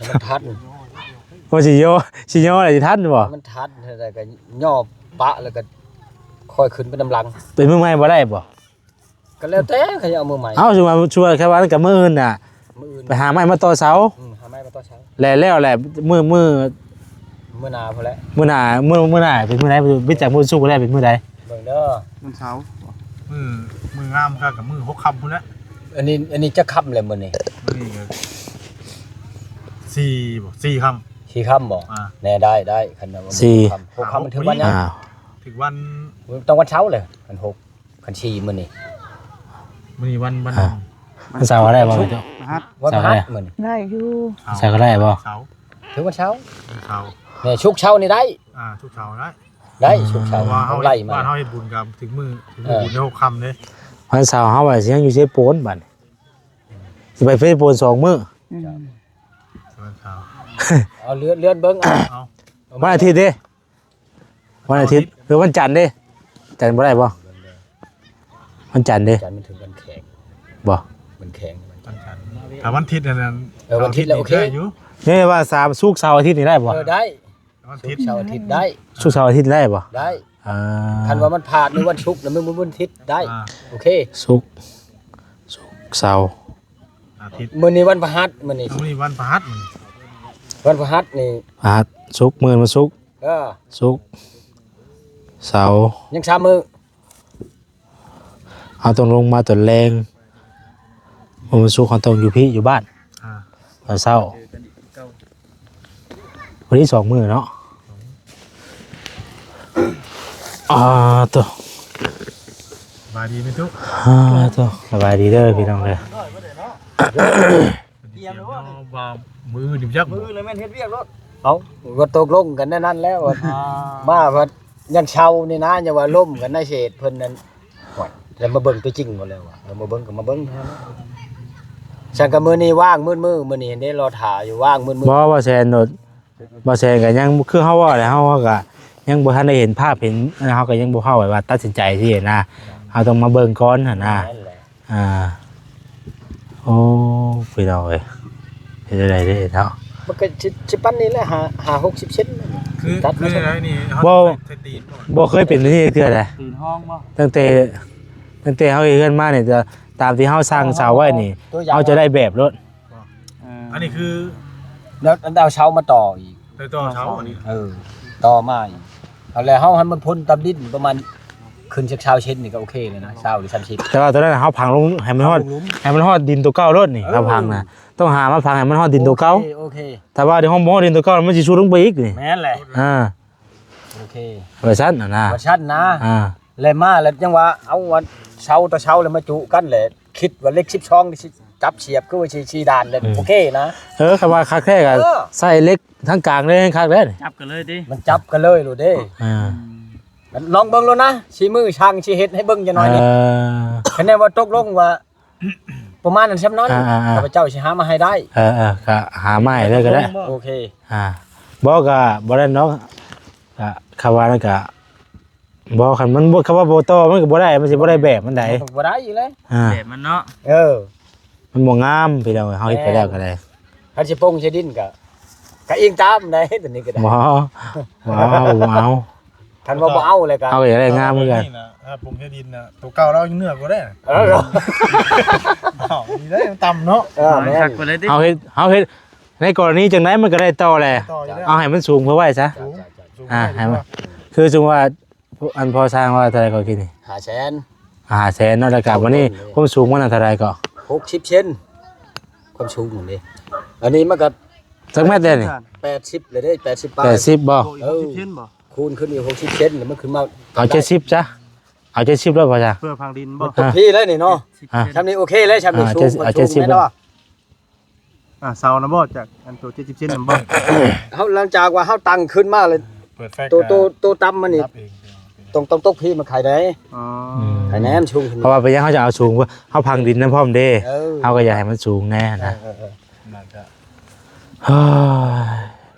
ມັນທັນ ມັນຊິຍໍ ຊິຍໍແລ້ວຊິທັນບໍ່? ມັນທັນ ແລ້ວກໍຍໍປະ ແລ້ວກໍຄ່ອຍຂຶ້ນໄປນຳຫຼັງ ເປັນມື້ໃໝ່ບໍ່ໄດ້ບໍ່? ກໍແລ້ວແຕ່ເຂົາຈະເອົາມື້ໃໝ່ ເອົາ ສົມມຸດວ່າ ສົມມຸດວ່າ ແຄ່ວ່ານັ້ນກໍມື້ອື່ນນະ ມື້ອື່ນ ໄປຫາໄມ້ມາຕໍ່ເສົາ ອືມ ຫາໄມ້ມາຕໍ່ເສົາ ແລ້ວ ແລ້ວແຫຼະ ມື້ ມື້ ມື້ໜ້າພຸ້ນແຫຼະ ມື້ໜ້າ ມື້ ມື້ໜ້າເປັນມື້ໃດ? ເປັນ ເປັນຈັກມື້ສຸກແລ້ວ ເປັນມື້ໃດ? ເບິ່ງເດີ ວັນເສົາ ມື້ ມື້ງາມຄັກກໍມື້ຫົກຄ່ຳພຸ້ນແຫຼະ ອັນນີ້ ອັນນີ້ຈັກຄ່ຳແລ້ວມື້ນີ້? ມື້ນີ້ກໍສີ່ບໍ? ສີ່ຄ່ຳ ສີ່ຄ່ຳບໍ? ອ່າ ແນ່ ໄດ້ ໄດ້ ຄັນວ່າມື້ຫົກຄ່ຳ ຫົກຄ່ຳມັນຖືກວັນຫຍັງ? ອ່າ ຖືກວັນ ຕ້ອງວັນເສົາແຫຼະ ຄັນຫົກ ຄັນສີ່ມື້ນີ້ ມື້ນີ້ວັນ ວັນ ອ່າ ວັນເສົາໄດ້ບໍ່? ວັນພະຫັດ ວັນພະຫັດມື້ນີ້ ໄດ້ຢູ່ ເສົາກໍໄດ້ບໍ່? ເສົາ ຖືກວັນເສົາ ວັນເສົາ ແນ່ ສຸກເສົານີ້ໄດ້ ອ່າ ສຸກເສົາໄດ້ ໄດ້ ອືມ ສຸກເສົາ ເພາະວ່າເຮົາ ເຮົາໄລ່ມາ ບ້ານເຮົາເຮັດບຸນກໍຖືກມື້ ຖືກມື້ ເອີ ບຸນໄດ້ຫົກຄ່ຳເດ້ ວັນເສົາເຮົາວ່າຊິຍັງຢູ່ເຊໂປນບັດນີ້ ຊິໄປເຊໂປນສອງມື້ ອືມ ວັນເສົາ ເອົາເລື່ອນ ເລື່ອນເບິ່ງ ເອົາ ເອົາ ເອົາ ວັນອາທິດເດ້ ວັນອາທິດ ເອົາ ຫຼືວັນຈັນເດ້ ຈັນບໍ່ໄດ້ບໍ່? ວັນຈັນເດ້ ຈັນມັນຖືກວັນແຂງ ບໍ່? ວັນແຂງ ວັນຈັນ ຖ້າວັນທິດນັ້ນ ເອີ ວັນທິດແລ້ວໂອເຄ ໄດ້ຢູ່ ນີ້ວ່າສາມ ສຸກ ເສົາ ອາທິດນີ້ໄດ້ບໍ່? ເອີ ໄດ້ ວັນທິດ ສຸກ ເສົາ ອາທິດໄດ້ ສຸກ ເສົາ ອາທິດໄດ້ບໍ່? ໄດ້ ເອີ ຄັນວ່າມັນພາດໃນວັນສຸກນະ ມື້ວັນທິດໄດ້ ອ່າ ໂອເຄ ສຸກ ສຸກ ເສົາ ອາທິດ ມື້ນີ້ວັນພະຫັດ ມື້ນີ້ ມື້ນີ້ວັນພະຫັດ ມື້ນີ້ ວັນພະຫັດນີ້ ພະຫັດ ສຸກ ມື້ວັນສຸກ ເອີ ສຸກ ເສົາ ຍັງສາມມື້ ເຮົາຕ້ອງລົງມາຕອນແລງ ມື້ວັນສຸກເຮົາຕ້ອງຢູ່ພີ້ ຢູ່ບ້ານ ອາ ຕອນເຊົ້າ ພໍດີສອງມື້ເນາະ ອາໂຕ ສະບາຍດີແມ່ຕຸ ອາໂຕ ສະບາຍດີເດີພີ່ນ້ອງເດີ ຕຽມແລ້ວບໍ່ ວ່າມື້ອື່ນນີ້ຈັກ ມື້ອື່ນແລ້ວແມ່ນເຮັດວຽກໂລດ ເອົ້າ ກໍຕົກລົງກັນແນວນັ້ນແລ້ວ ອ່າ ມາພັດຍັງເຊົານີ້ນະ ຍັງວ່າລົມກັນນະ ເສດເພິ່ນນັ້ນ ໂອ້ຍ ແລ້ວມາເບິ່ງຕົວຈິງບໍ່ແລ້ວວ່າ ເອີ ມາເບິ່ງກໍມາເບິ່ງ ຊັ້ນກໍມື້ນີ້ວ່າງມືດມື້ ມື້ນີ້ເຫັນເດ້ລໍຖ້າຢູ່ ວ່າງມືດມື້ ບໍ່ ບໍ່ແຊນໂດດ ບໍ່ແຊນກໍຍັງ ຄືເຮົາເວົ້າແຫຼະ ເຮົາ ເຮົາກໍຍັງບໍ່ທັນໄດ້ເຫັນພາບເຫັນ ເຮົາກໍຍັງບໍ່ເວົ້າແບບວ່າຕັດສິນໃຈຊີ້ນະ ເຮົາຕ້ອງມາເບິ່ງກ່ອນຫັ້ນນະ ນັ້ນແຫຼະ ອ່າ ໂອ້ ພີ່ນ້ອງເອີຍ ເຮັດຈັ່ງໃດເດ້ເນາະ ມັນກໍຊິ ຊິປານນີ້ແຫຼະ ຫ້າ ຫ້າຫົກສິບເຊັນ ຄື ຄືແນວໃດນີ້ ເຮົາ ບໍ່ ໃສ່ ໃສ່ຕີນບໍ່ ບໍ່ເຄີຍເປັນແບບນີ້ເທື່ອໃດ ຕີນຫ້ອງບໍ່ ຕັ້ງແຕ່ ຕັ້ງແຕ່ເຮົາເຮັດເຮືອນມານີ້ ຕາມທີ່ເຮົາສ້າງເສົາໄວ້ນີ້ ເຮົາຈະໄດ້ແບບໂລດ ເອີ ອັນນີ້ຄື ແລ້ວເອົາເສົາມາຕໍ່ອີກ ໄດ້ຕໍ່ເສົາອັນນີ້ ເອີ ຕໍ່ມາອີກ ເອົາແລ້ວເຮົາໃຫ້ມັນພົ້ນຕາມດິນປະມານ ຂຶ້ນຈັກຊາວເຊັນນີ້ກໍໂອເຄແລ້ວນະ ຊາວຫຼືສາມສິບ ແຕ່ວ່າຕອນນັ້ນເຮົາຝັງລົງໃຫ້ມັນຮອດ ຝັງລົງ ໃຫ້ມັນຮອດດິນຕົວເກົ່າໂລດນີ້ ເອີ ເຮົາຝັງນະ ຕ້ອງຫາມາຝັງໃຫ້ມັນຮອດດິນຕົວເກົ່າ ໂອເຄ ໂອເຄ ຖ້າວ່າເຮົາບໍ່ຮອດດິນຕົວເກົ່າ ມັນຊິຊຸດລົງໄປອີກນີ້ ແມ່ນແຫຼະ ອ່າ ໂອເຄ ວ່າຊັ້ນນະ ວ່າຊັ້ນນະ ອ່າ ແລ້ວມາແລ້ວຈັ່ງວ່າເອົາອັນເສົາຕໍ່ເສົາແລ້ວມາຈຸກັນແຫຼະ ຄິດວ່າເຫຼັກສິບສອງນີ້ຊິຈັບສຽບຄືວ່າຊິສີ່ດ້ານແລ້ວ ອືມ ໂອເຄນະ ເອີ ຄັນວ່າຄັກແທ້ກໍ ເອີ ໃສ່ເຫຼັກທາງກາງເລີຍຄັກແທ້ນີ້ ຈັບກັນເລີຍຕິ ມັນຈັບກັນເລີຍໂລດເດ້ ອ່າ ອືມ ລອງເບິ່ງໂລດນະ ສີມືຊ່າງຊິເຮັດໃຫ້ເບິ່ງຈັກໜ້ອຍນີ້ ເອີ ຄະແນນວ່າຕົກລົງວ່າ ປະມານນັ້ນຊ່ຳນັ້ນ ອ່າໆໆ ຂ້າພະເຈົ້າຊິຫາມາໃຫ້ໄດ້ ເອີໆ ກໍຫາມາໃຫ້ເລີຍກໍໄດ້ ໂອເຄ ອ່າ ບໍ່ກໍບໍ່ໄດ້ເນາະ ກໍຄຳວ່ານັ້ນກໍ ບໍ່ ຄັນມັນບໍ່ ຄຳວ່າບໍ່ຕໍ່ມັນກໍບໍ່ໄດ້ ມັນຊິບໍ່ໄດ້ແບບມັນໃດ ມັນກໍບໍ່ໄດ້ອີກແລ້ວ ອ່າ ແບບມັນເນາະ ເອີ ມັນບໍ່ງາມພີ່ນ້ອງ ເຮົາເຮັດໄປແລ້ວກໍໄດ້ ຄັນຊິປົງໃສ່ດິນກໍ ກໍອີງຕາມໄດ້ ໂຕນີ້ກໍໄດ້ ບໍ່ ບໍ່ເອົາ ບໍ່ເອົາ ຄັນວ່າບໍ່ເອົາແລ້ວກໍ ເຮົາກໍຢາກໄດ້ງາມຄືກັນ ນີ້ນະ ຖ້າປຸງໃສ່ດິນນະ ໂຕເກົ່າລາວຍັງເໜືອກວ່າໄດ້ ເອີ ເອົາ ດີໄດ໋ ຕ່ຳເນາະ ເອີ ແມ່ນ ຄັກກວ່າເລີຍຕິ ເຮົາເຮັດ ເຮົາເຮັດ ໃນກໍລະນີຈັ່ງໃດມັນກໍໄດ້ຕໍ່ແຫຼະ ຕໍ່ຢູ່ແລ້ວ ເອົາໃຫ້ມັນສູງເພິ່ນໄວ້ຊະ ສູງ ສູງ ອ່າ ໃຫ້ມັນ ຄືສົມມຸດວ່າ ອັນພໍ່ຊ່າງວ່າເທົ່າໃດກໍກິນນີ້ ຫ້າແສນ ຫ້າແສນເນາະ ແລ້ວກໍບັດນີ້ ຄວາມສູງມັນເທົ່າໃດກໍ ຫົກສິບເຊັນ ຄວາມສູງນີ້ ອັນນີ້ມັນກໍ ຈັກແມັດແລ້ວນີ້ ແປດສິບແລ້ວເດ້ ແປດສິບປາຍ ແປດສິບບໍ່ ເອີ ຫົກສິບເຊັນບໍ່ ຄູນຂຶ້ນອີກຫົກສິບເຊັນ ແລ້ວມັນຂຶ້ນມາ ເອົາເຈັດສິບຊະ ເອົາເຈັດສິບແລ້ວບໍ່ຊະ ເພື່ອຝັງດິນບໍ່ ມັນພໍດີເລີຍນີ້ເນາະ ອ່າ ຊ່ຳນີ້ໂອເຄເລີຍ ຊ່ຳນີ້ສູງ ເອົາເຈັດສິບ ແມ່ນບໍ່ ອ່າ ເສົານະບໍ່ ຈາກອັນໂຕເຈັດສິບເຊັນນະບໍ່ ເຮົາຫຼັງຈາກວ່າເຮົາຕັ້ງຂຶ້ນມາແລ້ວ ເປີດແຟກ ໂຕ ໂຕ ໂຕຕ່ຳມັນນີ້ ດັບເອງ ຕ້ອງ ຕ້ອງຕົກພີ້ມາຂາຍໄດ້ ອໍ ອືມ ຂາຍແນມສູງຂຶ້ນ ເພາະວ່າເປັນຫຍັງເຮົາຈະເອົາສູງ ເພາະເຮົາຝັງດິນນຳພ້ອມເດ້ ເອີ ເຮົາກໍຢາກໃຫ້ມັນສູງແດ່ນະ ເອີ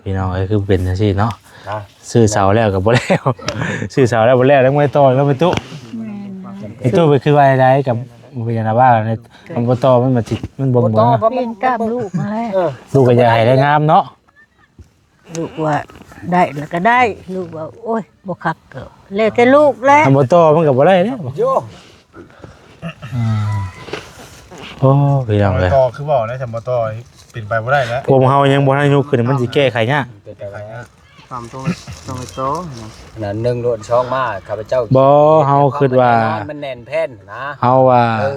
ໆໆ ເຮີ້ຍ ພີ່ນ້ອງເອີຍ ຄືເປັນຈັ່ງຊີ້ເນາະ ຊື້ເສົາແລ້ວກໍບໍ່ແລ້ວ ຊື້ເສົາແລ້ວບໍ່ແລ້ວ ຍັງບໍ່ໄດ້ຕໍ່ເນາະ ແມ່ຕູ້ ແມ່ນ ແມ່ຕູ້ ໄປຄືວ່າໃດໆ ກັບ ບໍ່ເປັນຫຍັງນະ ວ່າ ມັນບໍ່ຕໍ່ ມັນ ມັນບໍ່ເບິ່ງ ບໍ່ຕໍ່ ເບິ່ງ ເປັນຕາມລູກຫັ້ນແຫຼະ ເອີ ລູກກໍຢາກໃຫ້ໄດ້ງາມເນາະ ລູກວ່າໄດ້ແລ້ວກໍໄດ້ ລູກວ່າ ໂອ້ຍ ບໍ່ຄັກກໍແລ້ວແຕ່ລູກແຫຼະ ມັນບໍ່ຕໍ່ ມັນກໍບໍ່ໄດ້ເດ້ ໂຍ ອືມ ໂອ້ ພີ່ນ້ອງເອີຍ ຕໍ່ຄືເວົ້າແຫຼະ ຖ້າບໍ່ຕໍ່ເປັນໄປບໍ່ໄດ້ແລ້ວ ພວກເຮົາຍັງບໍ່ທັນຍົກຂຶ້ນ ມັນຊິແກ້ໄຂຍາກ ແກ້ໄຂຍາກ ຕາມຕ້ອງ ຕ້ອງໃຫ້ຕໍ່ນະ ອັນນັ້ນໜຶ່ງໂລດ ສອງມາ ຂ້າພະເຈົ້າ ບໍ່ ເຮົາຄິດວ່າ ມັນແໜ້ນແຜ່ນນະ ເຮົາວ່າ ເອີ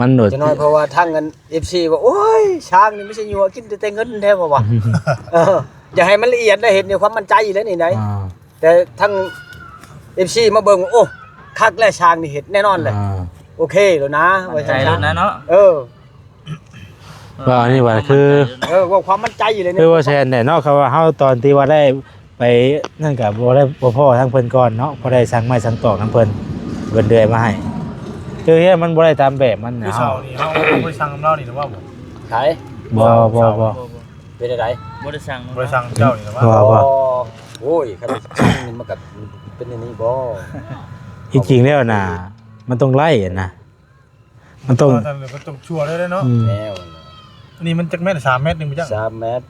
ມັນໂດດ ຈັກໜ້ອຍ ເພາະວ່າທາງອັນ ເອັຟຊີ ວ່າ ໂອ້ຍ ຊ່າງນີ້ມັນຊິຍົວະກິນແຕ່ເງິນແທ້ ເພາະວ່າ ເອີ ຢາກໃຫ້ມັນລະອຽດໄດ໋ ເຮັດດ້ວຍຄວາມໝັ້ນໃຈແລ້ວນີ້ໄດ໋ ອ່າ ແຕ່ທາງ ເອັຟຊີ ມາເບິ່ງ ໂອ້ ຄັກແລ້ວ ຊ່າງນີ້ເຮັດແນ່ນອນແຫຼະ ອ່າ ໂອເຄໂລດນະ ໝັ້ນໃຈໂລດນະເນາະ ເອີ ວ່າອັນນີ້ວ່າຄື ເອີ ເວົ້າຄວາມໝັ້ນໃຈຢູ່ເລີຍ ຄືວ່າແຊນແຫຼະເນາະ ຄຳວ່າເຮົາຕອນທີ່ວ່າໄດ້ໄປນັ້ນກໍບໍ່ໄດ້ ບໍ່ພໍ້ທາງເພິ່ນກ່ອນເນາະ ພໍໄດ້ສັ່ງໄມ້ສັ່ງຕອກນຳເພິ່ນ ເພິ່ນເດືອຍມາໃຫ້ ຄືເຮັດມັນບໍ່ໄດ້ຕາມແບບມັນນະ ຄືເສົານີ້ເຮົາບໍ່ໄດ້ສັ່ງນຳລາວນີ້ນະ ວ່າບໍ່ ໃຜ ບໍ່ ບໍ່ ບໍ່ ເປັນຈັ່ງໃດ ບໍ່ໄດ້ສັ່ງ ບໍ່ໄດ້ສັ່ງເຈົ້ານີ້ນະ ວ່າ ບໍ່ ບໍ່ ໂອ້ຍ ຄັນມັນກໍເປັນແນວນີ້ບໍ່ ທີ່ຈິງແລ້ວນະ ມັນຕ້ອງໄລ່ນະ ມັນຕ້ອງ ເອີ ມັນຕ້ອງຊົ່ວເລີຍເນາະ ອືມ ແນວ ອັນນີ້ມັນຈັກແມັດ ສາມແມັດໜຶ່ງບໍ່ຈັກ ສາມແມັດ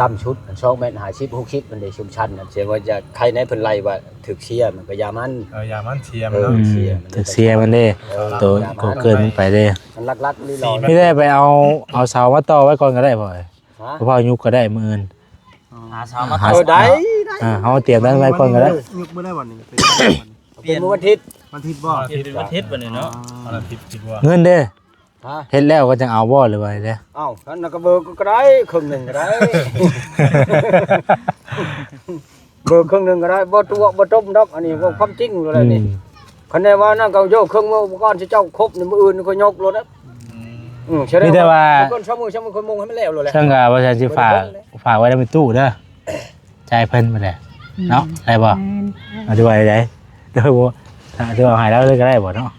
ຕ່ຳສຸດສອງແມັດຫ້າສິບ ຫົກສິບ ມັນໄດ້ຊຸມຊັ້ນນະ ເສຍວ່າຈະໃຄໃນເພິ່ນໄລ່ວ່າຖືກເຊຍ ມັນກໍຢ່າມັນ ເອີ ຢ່າມັນເຊຍມັນເນາະ ເອີ ຖືກເຊຍມັນເດ້ ເອີ ໂຕ ຢາມັນ ກໍເກີນໄປເດ້ ມັນຫຼັກໆ ລີລອ ມີແຕ່ໄປເອົາ ເອົາເສົາມາຕໍ່ໄວ້ກ່ອນກໍໄດ້ພໍ່ ຮະ ບໍ່ພາຍຸກກໍໄດ້ມື້ອື່ນ ຫາເສົາມາ ຫາ ເອີ ໄດ້ ໄດ້ ອ່າ ເຮົາຕຽມນັ້ນໄວ້ກ່ອນກໍໄດ້ ຍົກບໍ່ໄດ້ວັນນີ້ ເປັນວັນທິດ ວັນທິດບໍ່ ເປັນວັນທິດບັດນີ້ເນາະ ວັນທິດ ເງິນເດ້ ຮະ ເຮັດແລ້ວກໍຈັ່ງເອົາບໍ່ ຫຼືວ່າໃດ? ເອົ້າ ນັ້ນນະ ກໍເບີກກໍໄດ້ ເຄິ່ງໜຶ່ງກໍໄດ້ ເບີກເຄິ່ງໜຶ່ງກໍໄດ້ ບໍ່ຕົວະບໍ່ຕົ້ມດອກ ອັນນີ້ເວົ້າຄວາມຈິງໂລດແຫຼະນີ້ ອືມ ຄັນແນວວ່ານັ້ນກໍໂຍກເຄິ່ງມື້ກ່ອນ ຊິເຈົ້າຄົບນີ້ ມື້ອື່ນກໍຍົກໂລດນະ ອືມ ອືມ ມີແຕ່ວ່າ ກ່ອນສອງມື້ ສາມມື້ ຄ່ອຍມຸງໃຫ້ມັນແລ້ວໂລດແຫຼະ ຊັ້ນກໍວ່າຊັ້ນຊິຝາກ ບໍ່ໄດ້ ຝາກໄວ້ນຳຕູ້ເດີ ຈ່າຍເພິ່ນບໍ່ໄດ້ ອືມ ເນາະ ໄດ້ບໍ່? ແມ່ນ ເອົາດ້ວຍໄດ້ ໂດຍບໍ່ ຖ້າຖືວ່າໃຫ້ລາວເລີຍກໍໄດ້ບໍ່ເນາະ?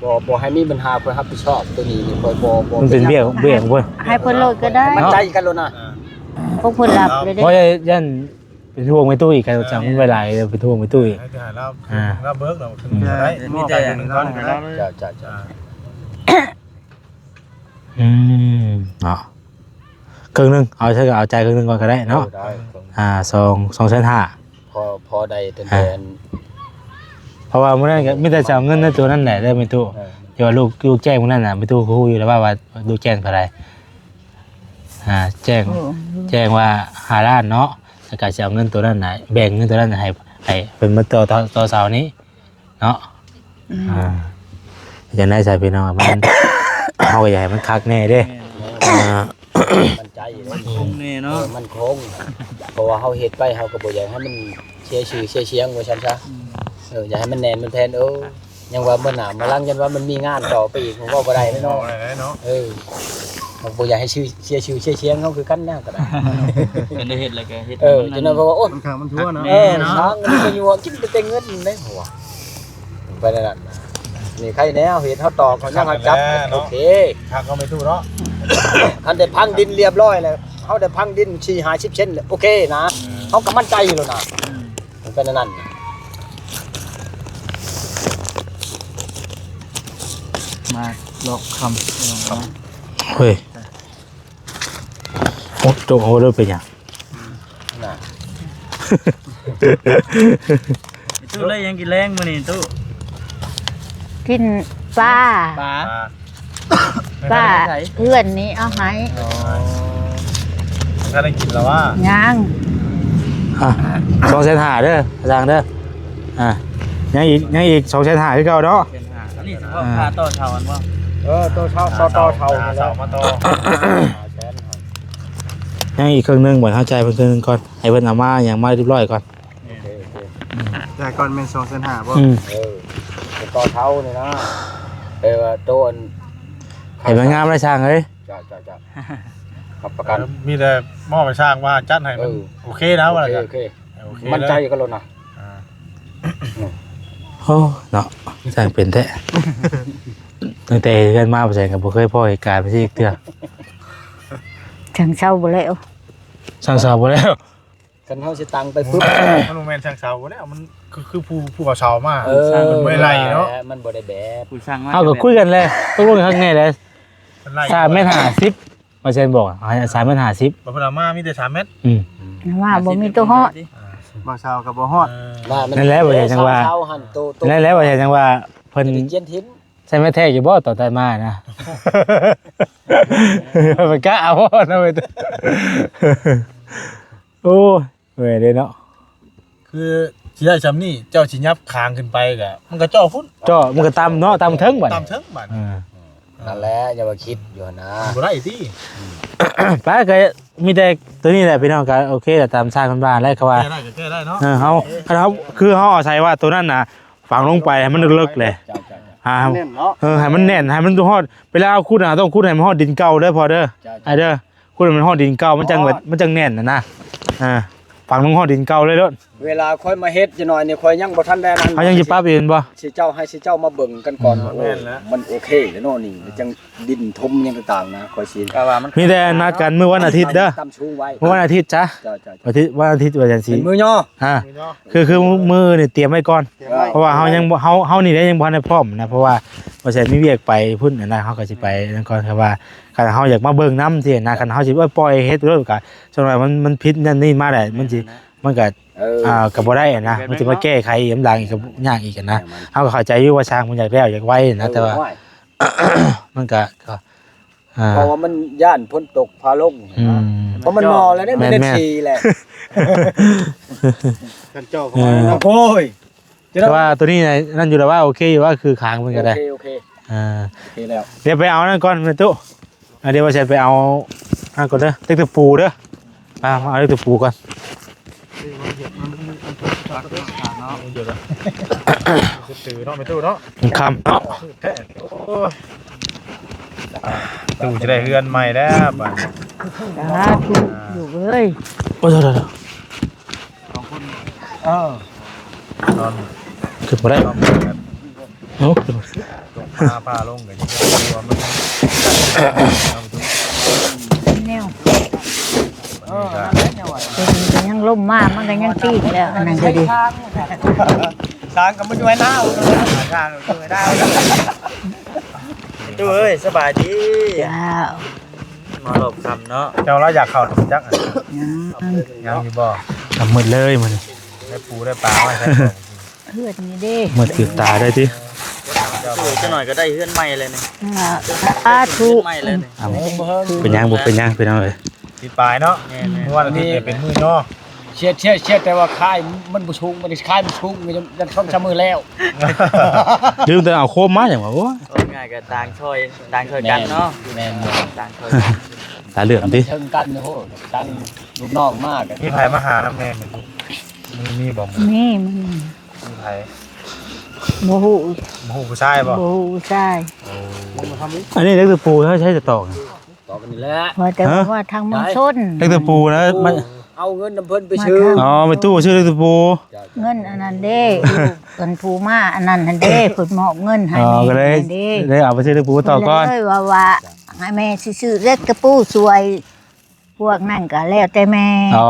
ບໍ່ ບໍ່ໃຫ້ມີບັນຫາ ຂ້ອຍຮັບຜິດຊອບຕົວນີ້ ຂ້ອຍບໍ່ ບໍ່ ມັນເປັນວຽກ ວຽກຂອງເພິ່ນ ໃຫ້ເພິ່ນໂລດກໍໄດ້ ມັນໃຈກັນໂລດນະ ພວກເພິ່ນຮັບເລີຍເດ້ ບໍ່ ຢ້ານເປັນຫ່ວງແມ່ຕຸ້ຍ ຄັນວ່າຈັ່ງມັນໄວ້ຫຼາຍເປັນຫ່ວງແມ່ຕຸ້ຍ ໃຫ້ລາວ ອ່າ ລາວເບີກເນາະ ເອີ ມີແຕ່ ເຈົ້າ ເຈົ້າ ເຈົ້າ ອ່າ ອືມ ເນາະ ເຄິ່ງໜຶ່ງ ເອົາ ເອົາຈ່າຍເຄິ່ງໜຶ່ງກ່ອນກໍໄດ້ເນາະ ເອີ ໄດ້ ອ່າ ສອງ ສອງແສນຫ້າ ພໍ ພໍໄດ້ແຕ່ ອ່າ ເພາະວ່າມື້ນັ້ນກໍມີແຕ່ຈະເອົາເງິນໃນຕົວນັ້ນແຫຼະເດີແມ່ຕູ້ ເອີ ທີ່ວ່າລູກ ລູກແຈ້ງມື້ນັ້ນນະ ແມ່ຕູ້ກໍຮູ້ຢູ່ແລ້ວວ່າ ວ່າລູກແຈ້ງເທົ່າໃດ ອ່າ ແຈ້ງ ໂອ້ ແຈ້ງວ່າຫ້າລ້ານເນາະ ແລ້ວກໍຊິເອົາເງິນຕົວນັ້ນນະ ແບ່ງເງິນຕົວນັ້ນໃຫ້ ໃຫ້ເພິ່ນມາຕໍ່ ຕໍ່ ຕໍ່ເສົານີ້ ເນາະ ອືມ ອ່າ ເຮັດຈັ່ງໃດຊະພີ່ນ້ອງ ມັນ ເຮົາກໍຢາກໃຫ້ມັນຄັກແນ່ເດ້ ແມ່ນ ອ່າ ໝັ້ນໃຈຢູ່ ມັນຄົງແນ່ເນາະ ເອີ ມັນຄົງ ເພາະວ່າເຮົາເຮັດໄປ ເຮົາກໍບໍ່ຢາກໃຫ້ມັນເສຍຊື່ເສຍສຽງວ່າຊັ້ນຊະ ອືມ ເອີ ຢາກໃຫ້ມັນແໜ້ນມັນແຜ່ນ ເອີ ຍັງວ່າມື້ໜ້າມື້ຫຼັງ ຢ້ານວ່າມັນມີງານຕໍ່ໄປອີກ ມັນເວົ້າບໍ່ໄດ້ເນາະ ເວົ້າບໍ່ໄດ້ເນາະ ເອີ ເຮົາບໍ່ຢາກໃຫ້ຊື່ ເສຍຊື່ເສຍສຽງເຮົາຄືກັນນະ ກໍໄດ້ ຄັນໄດ້ເຮັດແລ້ວກໍເຮັດ ເອີ ໃຫ້ມັນ ຈັ່ງນັ້ນ ເພາະວ່າ ໂອ້ຍ ມັນຄັກມັນທົ່ວເນາະ ເອີ ແມ່ນເນາະ ທາງນີ້ກໍຢູ່ວ່າກິນແຕ່ເງິນເດ້ ເຮົາວ່າ ໄປແນວນັ້ນນະ ນີ້ໃຄແນ່ເຮົາເຮັດ ເຮົາຕອກ ເຮົາຍັງເຮົາຈັບ ໂອເຄ ຄັກເຮົາໄປສູ້ເນາະ ຄັນໄດ້ພັງດິນລຽບຮ້ອຍແລ້ວ ເຮົາໄດ້ພັງດິນສີ່ຫ້າສິບເຊັນ ໂອເຄນະ ເຮົາກໍໝັ້ນໃຈຢູ່ແລ້ວນະ ອືມ ມັນເປັນອັນນັ້ນ ມາລອກຄຳ ເຮີ້ຍ ໂອ້ ໂຈກເຮົາເດີ ເປັນຫຍັງ? ນະ ຕູ້ໄດ້ຫຍັງກິນແລງມື້ນີ້ຕູ້? ກິນປາ ປາ ປາ ປາເພື່ອນນີ້ເອົາໃຫ້ ອໍ ບໍ່ທັນໄດ້ກິນລະຫວາ? ຍັງ ອ່ະ ສອງແສນຫ້າເດີ ຊ່າງເດີ ອ່ະ ຍັງອີກ ຍັງອີກສອງແສນຫ້າຄືເກົ່າເນາະ ສອງແສນຫ້າ ອັນນີ້ສະເພາະ ອ່າ ຄ່າຕໍ່ເຊົ່າຫັ້ນບໍ່? ເອີ ຕໍ່ເຊົ່າ ຕໍ່ ຕໍ່ເຊົ່າ ເຊົ່າ ມາຕໍ່ ຍັງອີກເຄິ່ງໜຶ່ງ ບັດເຮົາຈ່າຍເພິ່ນເຄິ່ງໜຶ່ງກ່ອນ ໃຫ້ເພິ່ນເອົາມາຫຍັງມາຮຽບຮ້ອຍກ່ອນ ໂອເຄ ໂອເຄ ຈ່າຍກ່ອນແມ່ນສອງແສນຫ້າບໍ່? ອືມ ເອີ ຕໍ່ເຊົ່ານີ້ນະ ແຕ່ວ່າໂຕອັນ ໃຫ້ມັນງາມໄດ້ຊ່າງເອີຍ ຈ້າ ຈ້າ ຈ້າ ຮັບປະກັນ ເອີ ມີແຕ່ມອບໃຫ້ຊ່າງວ່າຈັດໃຫ້ມັນ ເອີ ໂອເຄນະ ວ່າ ໂອເຄ ໂອເຄ ໂອເຄ ໝັ້ນໃຈກັນໂລດນະ ອ່າ ໂອ້ ເນາະ ຊ່າງເປັນແທ້ ຕັ້ງແຕ່ເຮັດເຮືອນມາ ບໍ່ແຊງກໍບໍ່ເຄີຍພໍ້ເຫດການແບບນີ້ຈັກເທື່ອ ຊ່າງເຊົ່າບໍ່ແລ້ວ ຊ່າງເຊົ່າບໍ່ແລ້ວ ຄັນເຮົາຊິຕັ້ງໄປປຶບ ມັນບໍ່ແມ່ນຊ່າງເຊົ່າແລ້ວ ມັນຄື ຄືຜູ້ ຜູ້ເອົາເຊົ່າມາ ເອີ ມັນບໍ່ໄດ້ໄລ່ເນາະ ມັນບໍ່ໄດ້ແບບ ຜູ້ຊ່າງມາ ເຮົາກໍຄຸຍກັນແຫຼະ ຕົກລົງຄັກແນ່ແຫຼະ ມັນໄລ່ ສາມແມັດຫ້າສິບ ມາເຊັນບອກ ໃຫ້ສາມແມັດຫ້າສິບ ບໍ່ ເພິ່ນເອົາມາມີແຕ່ສາມແມັດ ອືມ ວ່າບໍ່ມີຕົວຮອດ ອ່າ ບໍ່ເຊົ່າກໍບໍ່ຮອດ ເອີ ນັ້ນແຫຼະ ບໍ່ໃຊ່ຈັ່ງວ່າ ນັ້ນແຫຼະ ບໍ່ໃຊ່ຈັ່ງວ່າ ເພິ່ນຈຽນຖິ້ມ ໃສ່ແມັດແທ້ຢູ່ບໍ່ ຕອນຕັດມານະ ໄປກະເອົາເນາະ ໂອ້ຍ ເມື່ອຍເດ້ເນາະ ຄືຊິໄດ້ຊ່ຳນີ້ ເຈົ້າຊິຫຍັບຄາງຂຶ້ນໄປກະ ມັນກະເຈາະພຸ້ນ ເຈາະ ມັນກະຕ່ຳເນາະ ຕ່ຳເທິງບາດ ຕ່ຳເທິງບາດ ເອີ ນັ້ນແຫຼະ ຢ່າວ່າຄິດຢູ່ຫັ້ນນະ ບໍ່ໄດ້ຕິ ໄປກະມີແຕ່ໂຕນີ້ແຫຼະພີ່ນ້ອງ ກະໂອເຄລະ ຕາມຊ່າງເພິ່ນວ່າແຫຼະ ເຂົາວ່າ ແກ້ໄດ້ກະແກ້ໄດ້ເນາະ ເອີ ເຮົາ ຄັນເຮົາ ຄືເຮົາອາໄສວ່າໂຕນັ້ນນະ ຝັງລົງໄປໃຫ້ມັນເລິກໆແຫຼະ ເຈົ້າ ເຈົ້າ ອ່າ ແໜ້ນເນາະ ເອີ ໃຫ້ມັນແໜ້ນ ໃຫ້ມັນຮອດ ເວລາເຮົາຂຸດນະ ຕ້ອງຂຸດໃຫ້ມັນຮອດດິນເກົ່າເດີພໍ່ເດີ ເຈົ້າ ອ້າຍເດີ ຂຸດໃຫ້ມັນຮອດດິນເກົ່າ ມັນຈັ່ງ ມັນຈັ່ງແໜ້ນຫັ້ນນະ ອ່າ ຝັງລົງຮອດດິນເກົ່າເລີຍໂລດ ເວລາຂ້ອຍມາເຮັດຈັກໜ້ອຍນີ້ ຂ້ອຍຍັງບໍ່ທັນໄດ້ນັ້ນ ເຮົາຍັງຊິປັບອີກແມ່ນບໍ່? ຊິເຈົ້າໃຫ້ຊິເຈົ້າມາເບິ່ງກັນກ່ອນ. ອືມ ໂອ້ ແມ່ນແລ້ວ ມັນໂອເຄແລ້ວເນາະນີ້ ມັນຈັ່ງດິນຖົມຫຍັງຕ່າງໆນະ ຂ້ອຍຊິ ມີແຕ່ນັດກັນມື້ວັນອາທິດເດີ ຕຳສູງໄວ້ ມື້ວັນອາທິດຊະ ເຈົ້າໆ ວັນອາທິດ ວັນອາທິດວ່າຈັ່ງຊີ້ ເປັນມື້ຍໍ ອ່າ ມື້ຍໍ ຄື ຄືມື້ນີ້ຕຽມໄວ້ກ່ອນ ຕຽມໄວ້ ເພາະວ່າເຮົາຍັງບໍ່ ເຮົາ ເຮົານີ້ໄດ້ຍັງບໍ່ທັນໄດ້ພ້ອມນະ ເພາະວ່າບໍ່ແຊນມີວຽກໄປພຸ້ນນະ ເຮົາກໍຊິໄປນັ້ນກ່ອນ ຄືວ່າຄັນເຮົາຢາກມາເບິ່ງນຳຊີ້ນະ ຄັນເຮົາຊິ ເອີ ປ່ອຍເຮັດໂລດ ກໍສ່ວນຫຼາຍມັນ ມັນຜິດນັ້ນນີ້ມາແຫຼະ ມັນຊິ ມັນກໍ ເອີ ອ່າ ກໍບໍ່ໄດ້ນະ ມັນຊິມາແກ້ໄຂອີກນຳຫຼັງອີກກໍຍາກອີກນະ ເຮົາກໍເຂົ້າໃຈຢູ່ວ່າຊ່າງເພິ່ນຢາກແລ້ວຢາກໄວນະ ເອີ ແຕ່ວ່າ ໂອ້ຍ ມັນກໍ ກໍ ອ່າ ເພາະວ່າມັນຢ້ານຝົນຕົກຟ້າລົງ ອືມ ເພາະມັນໝໍ້ແລ້ວເດ້ ແມ່ນໆ ແມ່ນສີ່ແຫຼະ ຄັນເຈົ້າເຂົ້າມາເນາະ ໂອ້ຍ ແຕ່ວ່າໂຕນີ້ນະ ນັ້ນຢູ່ແລ້ວວ່າ ໂອເຄຢູ່ວ່າ ຄືຄາງເພິ່ນກໍໄດ້ ໂອເຄ ໂອເຄ ອ່າ ໂອເຄແລ້ວ ດຽວໄປເອົານັ້ນກ່ອນແມ່ຕູ້ ອ່າ ດຽວວ່າຊິໄປເອົານັ້ນກ່ອນເດີ ເຫຼັກຕະປູເດີ ອ່າ ມາເອົາເຫຼັກຕະປູກ່ອນ ຄືເນາະ ແມ່ຕູ້ເນາະ ຄ່ຳເນາະ ໂອ້ຍ ຕູ້ຈະໄດ້ເຮືອນໃໝ່ແລ້ວບາດນີ້ ສາທຸ ອ່າ ລູກເອີຍ ໂອ້ຍ ໂທດໆ ສອງຄົນ ເອີ ນອນ ຂຶ້ນບໍ່ໄດ້ ເອົາ ຕົກຟ້າຜ່າລົງກໍຍັງວ່າມັນ ແນວ ເອີ ມັນກໍຍັງລົມມາ ມັນກໍຍັງຕີກແລ້ວ ອັນນັ້ນກໍດີ ທາງກໍບໍ່ຊ່ວຍນາວ ທາງກໍບໍ່ຊ່ວຍນາວ ຕູ້ເອີຍ ສະບາຍດີ ເຈົ້າ ມາຮອບຄ່ຳເນາະ ເຈົ້າລາວຢາກເຂົ້າຈັກ ຍັງ ຍັງຢູ່ບໍ່? ຄ່ຳມືດເລີຍມື້ນີ້ ໄດ້ປູໄດ້ປາໄວ້ໃສ່ ເຮືອນນີ້ເດ້ ມືດຕື່ນຕາໄດ້ຕິ ເຈົ້າ ຈັກໜ້ອຍກໍໄດ້ເຮືອນໃໝ່ແລ້ວນີ້ ອ່າ ສາທຸ ເຮືອນໃໝ່ແລ້ວນີ້ ອ່າ ເປັນຫຍັງ ບໍ່ເປັນຫຍັງພີ່ນ້ອງເອີຍ ຊິປາຍເນາະ ແມ່ນໆ ມື້ວັນອາທິດນີ້ເປັນມື້ຍໍ ເຊຍດ ເຊຍດ ເຊຍດ ແຕ່ວ່າຄາຍມັນບໍ່ສູງ ມັນຄາຍມັນສູງ ຍັງ ຍັງສອງສາມມື້ແລ້ວ ລືມແຕ່ເອົາໂຄມມາຫຍັງວະ ໂອ້ຍ ເວົ້າງ່າຍກໍຕ່າງຊ່ອຍ ຕ່າງຊ່ອຍກັນເນາະ ແມ່ນໆ ຕ່າງຊ່ອຍກັນ ຕາເຫຼືອມຕິ ເທິງກັນ ໂອ້ໂຫ ຕັ້ງລູກນ້ອງມາກໍ ມີໃຜມາຫານຳແດ່ ມີ ມີບໍ່? ມີ ມີ ມີໃຜ? ບໍ່ຮູ້ ບໍ່ຮູ້ຜູ້ຊາຍບໍ່? ບໍ່ຮູ້ຜູ້ຊາຍ ໂອ້ ອັນນີ້ເຫຼັກຕະປູ ໃຊ້ ໃຊ້ຕອກ ຕອກອັນນີ້ແຫຼະ ວ່າແຕ່ ຮະ? ວ່າທາງເມືອງຊົນ ເຫຼັກຕະປູນະ ມາ ເອົາເງິນນຳເພິ່ນໄປຊື້ ອໍ ແມ່ຕູ້ຊື້ເຫຼັກຕະປູ ເງິນອັນນັ້ນເດ້ ອັນຜູ້ມາອັນນັ້ນຫັ້ນເດ້ ເພິ່ນມອບເງິນໃຫ້ ອໍ ແມ່ ກໍເລີຍ ເດ້ ເລີຍເອົາໄປຊື້ເຫຼັກຕະປູຕໍ່ກ່ອນ ເລີຍວ່າ ວ່າໃຫ້ແມ່ຊິຊື້ເຫຼັກຕະປູຊ່ວຍ ພວກນັ້ນກໍແລ້ວແຕ່ແມ່ ອໍ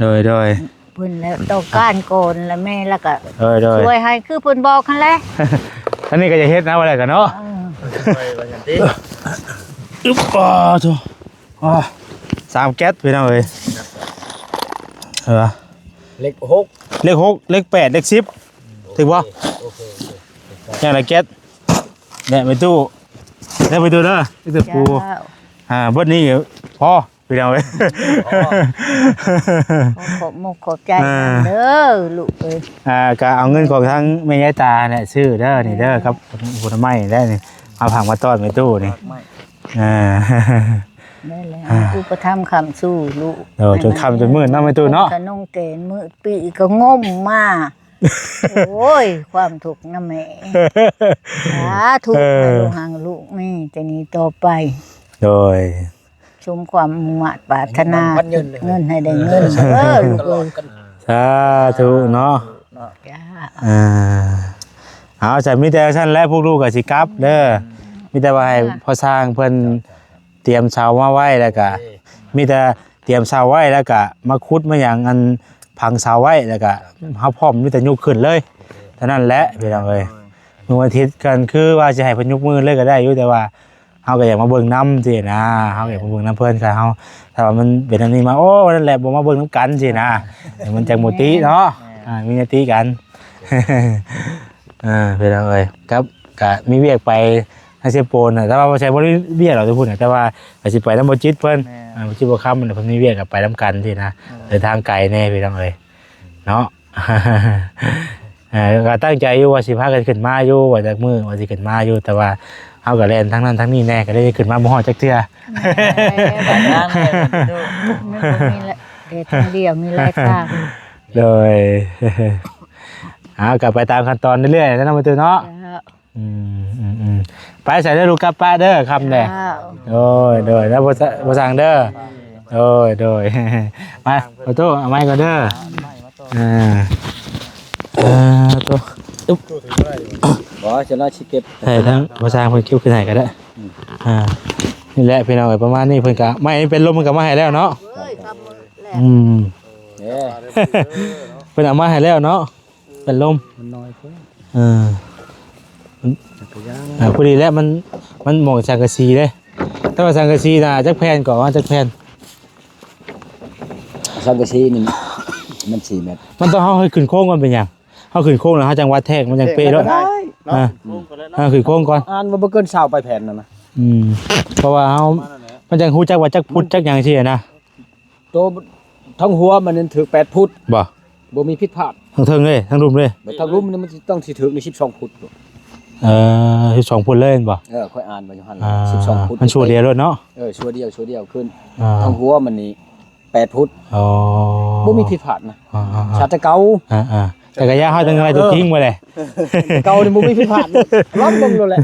ເອີ ອໍໆໆ ໂດຍໆ ເພິ່ນແລ້ວຕ້ອງການກ່ອນ ແລ້ວແມ່ລະກໍ ໂດຍໆ ຊ່ວຍໃຫ້ຄືເພິ່ນບອກຫັ້ນແຫຼະ ອັນນີ້ກໍຢາກເຮັດນະ ວ່າແລ້ວກໍເນາະ ເອີ ຊ່ວຍວ່າຊັ້ນຕິ ອຶບ ອໍ ໂທ້ ອໍ ສາມແກັດ ພີ່ນ້ອງເອີຍ ເອີ ເຫຼັກຫົກ ເຫຼັກຫົກ ເຫຼັກແປດ ເຫຼັກສິບ ຖືກບໍ່? ໂອເຄ ໂອເຄ ຍັງໄດ້ແກັດ ແນະ ໄປຕູ້ ແນະ ໄປຕູ້ເດີ ໄປຕູ້ປູ ເຈົ້າ ອ່າ ເບິດນີ້ພໍ ພີ່ນ້ອງເອີຍ ຂໍຂອບມຸກຂອບໃຈ ອ່າ ເດີລູກເອີຍ ອ່າ ກະເອົາເງິນຂອງທາງແມ່ຍາຍຕາແຫຼະ ຊື້ເດີ ນີ້ເດີ ກັບຜົນໄມ້ແຫຼະນີ້ ເອົາຜັກມາຕ້ອນໄປຕູ້ນີ້ ອ່າ ນັ້ນແຫຼະ ອຸປະຖຳຄ້ຳຊູລູກ ເອີ ຈົນຄ່ຳຈົນມືດເນາະ ແມ່ຕູ້ເນາະ ຂະໜົງແກນມືດປີກໍງົມມາ ໂອ້ຍ ຄວາມທຸກນຳແມ່ ສາທຸ ເອີ ໃຫ້ລູກຮັ່ງລູກມີແຕ່ນີ້ຕໍ່ໄປ ໂດຍ ສົມຄວາມມຸ່ງມາດປາດຖະໜາ ເງິນໃຫ້ໄດ້ເງິນເດີລູກເອີຍ ສາທຸເນາະ ເຈົ້າ ອ່າ ເອົາ ສະ ມີແຕ່ຊັ້ນແຫຼະ ພວກລູກກໍຊິກັບເດີ ມີແຕ່ວ່າໃຫ້ ອ່າ ພໍ່ຊ່າງເພິ່ນຕຽມເສົາມາໄວ້ ແລ້ວກໍ ໂອເຄ ມີແຕ່ ຕຽມເສົາໄວ້ ແລ້ວກະມາຂຸດມາຫຍັງ ອັນ ຝັງເສົາໄວ້ ແລ້ວກະເຮົາພ້ອມມີແຕ່ຍົກຂຶ້ນເລີຍ ເທົ່ານັ້ນແຫຼະ ພີ່ນ້ອງເອີຍ ມື້ວັນອາທິດ ຄັນຄືວ່າຊິໃຫ້ເພິ່ນຍົກມື້ເລີຍກໍໄດ້ຢູ່ ແຕ່ວ່າເຮົາກໍຢາກມາເບິ່ງນຳຊີ້ນະ ເຮົາກໍຢາກມາເບິ່ງນຳເພິ່ນ ຄັນເຮົາ ຖ້າວ່າມັນເປັນອັນນີ້ມາ ໂອ້ ນັ້ນແຫຼະ ບໍ່ມາເບິ່ງນຳກັນຊີ້ນະ ມັນຈັ່ງບໍ່ຕິເນາະ ອ່າ ມີແນວຕິກັນ ເອີ ພີ່ນ້ອງເອີຍ ກັບ ກະມີວຽກໄປທາງເຊໂປນນະ ແຕ່ວ່າບໍ່ໃຊ່ບໍ່ໄດ້ວຽກດອກຢູ່ພຸ້ນນະ ແຕ່ວ່າກະຊິໄປນຳບໍ່ຈິດເພິ່ນ ແມ່ນ ອ່າ ບໍ່ຈິດບໍ່ຄຳເພິ່ນມີວຽກກະໄປນຳກັນຊີ້ນະ ເອີ ເດີນທາງໄກແດ່ພີ່ນ້ອງເອີຍເນາະ ເອີ ກະຕັ້ງໃຈຢູ່ວ່າຊິພາກັນຂຶ້ນມາຢູ່ ວ່າຈັກມື້ວ່າຊິຂຶ້ນມາຢູ່ ແຕ່ວ່າເຮົາກະແລ່ນທາງນັ້ນທາງນີ້ແດ່ ກະເລີຍຂຶ້ນມາບໍ່ຮອດຈັກເທື່ອ ແມ່ນ ໄປທາງໃດມັນບໍ່ມີແຫຼະ ແຕ່ທາງດຽວມີຫຼາຍທາງ ໂດຍ ເອົາ ກະໄປຕາມຂັ້ນຕອນເລື້ອຍໆ ເນາະ ແມ່ຕູ້ເນາະ ເຈົ້າ ອືມ ອືມ ອືມ ໄປໃສເດີລູກ ກັບປະເດີ ຄ່ຳແດ່ ເຈົ້າ ໂດຍ ໂດຍ ແລ້ວບໍ່ ບໍ່ສັ່ງເດີ ໂດຍ ໂດຍ ມາ ຂໍໂທດ ເອົາໄມ້ກ່ອນເດີ ອ່າ ເອີ ໂຕ ບໍ່ ຈະລາຊິເກັບ ໃຫ້ທາງພໍ່ຊ່າງເພິ່ນເກັບຂຶ້ນໃຫ້ກໍໄດ້ ອ່າ ນີ້ແຫຼະພີ່ນ້ອງເອີຍ ປະມານນີ້ ເພິ່ນກໍ ໄມ້ເປັນລົມເພິ່ນກໍມາໃຫ້ແລ້ວເນາະ ເອີຍ ຄຳແລ້ວ ອືມ ເອີ ເພິ່ນເອົາມາໃຫ້ແລ້ວເນາະ ເປັນລົມ ມັນນ້ອຍໂພດ ເອີ ຈັກກະຍານ ອ່າ ພໍດີແລ້ວ ມັນ ມັນໝອງສັງກະສີເດ້ ແຕ່ວ່າສັງກະສີນະ ຈັກແຜ່ນກໍວ່າ ຈັກແຜ່ນ ສັງກະສີນີ້ ມັນສີ່ແມັດ ມັນຕ້ອງ ເຮົາໃຫ້ຂຶ້ນໂຄງກ່ອນ ເປັນຫຍັງ ເຮົາຂຶ້ນໂຄງແລ້ວ ເຮົາຈັ່ງວັດແທກ ມັນຈັ່ງເປະໂລດ ເອີ ເຮົາຂຶ້ນໂຄງກ່ອນ ອ່ານວ່າບໍ່ເກີນຊາວປາຍແຜ່ນນັ້ນນະ ອືມ ເພາະວ່າເຮົາ ມັນຈັ່ງຮູ້ຈັກວ່າຈັກຟຸດ ຈັກຫຍັງຊີ້ນະ ໂຕທັງຫົວມັນນັ້ນຖືກແປດຟຸດ ບໍ່ ບໍ່ມີຜິດພາດ ທັງເທິງເລີຍ ທັງລຸ່ມເລີຍ ແລ້ວທັງລຸ່ມນີ້ມັນຊິຕ້ອງຊິຖືກໃນສິບສອງຟຸດ ເອີ ສິບສອງຟຸດເລີຍແມ່ນບໍ່ ເອີ ຂ້ອຍອ່ານວ່າຢູ່ຫັ້ນ ອ່າ ສິບສອງຟຸດ ມັນຊົ່ວດຽວໂລດເນາະ ເອີ ຊົ່ວດຽວ ຊົ່ວດຽວຂຶ້ນ ອ່າ ທັງຫົວມັນນີ້ແປດຟຸດ ອໍ ບໍ່ມີຜິດພາດນະ ອ່າໆໆ ຊາດແຕ່ເກົ່າ ອ່າໆ ຈັກກະຍານເຮົາຈັ່ງໄດ້ຕົວຈິງມາເລີຍ ເອີ ເກົ່ານີ້ບໍ່ມີຜິດພາດ ລອງເບິ່ງໂລດແຫຼະ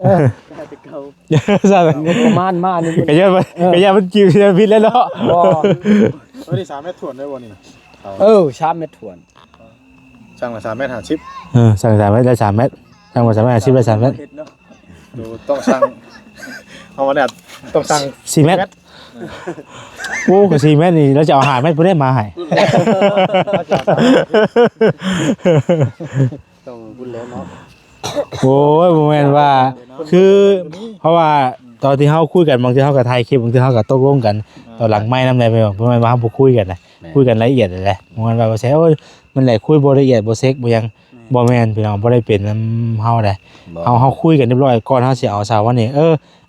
ເອີ ແຕ່ເກົ່າ ງບປະມານມານີ້ ກະຢ້ານມັນ ເອີ ກະຢ້ານມັນກິວ ຊິຜິດແລ້ວເນາະ ບໍ່ ໂຕນີ້ສາມແມັດຖ້ວນໄດ້ບໍ່ນີ້ ເອີ ສາມແມັດຖ້ວນ ຊ່າງລະສາມແມັດຫ້າສິບ ເອີ ຊ່າງສາມແມັດໄດ້ສາມແມັດ ຊ່າງວ່າສາມແມັດຫ້າສິບໄດ້ສາມແມັດ ເຮັດເນາະ ໂດ ຕ້ອງຊ່າງ ເຮົາວ່າແນວ ຕ້ອງຊ່າງສີ່ແມັດ ໂອ້ ກໍສີ່ແມັດນີ້ ລາວຈະເອົາຫ້າແມັດຜູ້ໃດມາໃຫ້ ຕ້ອງບຸນແລ້ວເນາະ ໂອ້ຍ ບໍ່ແມ່ນວ່າ ຄື ເພາະວ່າຕອນທີ່ເຮົາຄຸຍກັນ ບາງເທື່ອເຮົາກໍຖ່າຍຄລິບ ບາງເທື່ອເຮົາກໍຕົກລົງກັນ ອ່າ ຕອນຫຼັງໄມນຳແດ່ ບໍ່ແມ່ນວ່າເຮົາບໍ່ຄຸຍກັນນະ ແມ່ນ ຄຸຍກັນລະອຽດແຫຼະ ບໍ່ແມ່ນວ່າ ວ່າແຊ ໂອ້ຍ ມັນແຫຼະ ຄຸຍບໍ່ລະອຽດ ບໍ່ເຊັກ ບໍ່ຫຍັງ ແມ່ນ ບໍ່ແມ່ນພີ່ນ້ອງ ບໍ່ໄດ້ເປັນນຳເຮົາໃດ ບໍ່ ເຮົາ ເຮົາຄຸຍກັນຮຽບຮ້ອຍ ກ່ອນເຮົາຊິເອົາເສົາວັນນີ້ ເອີ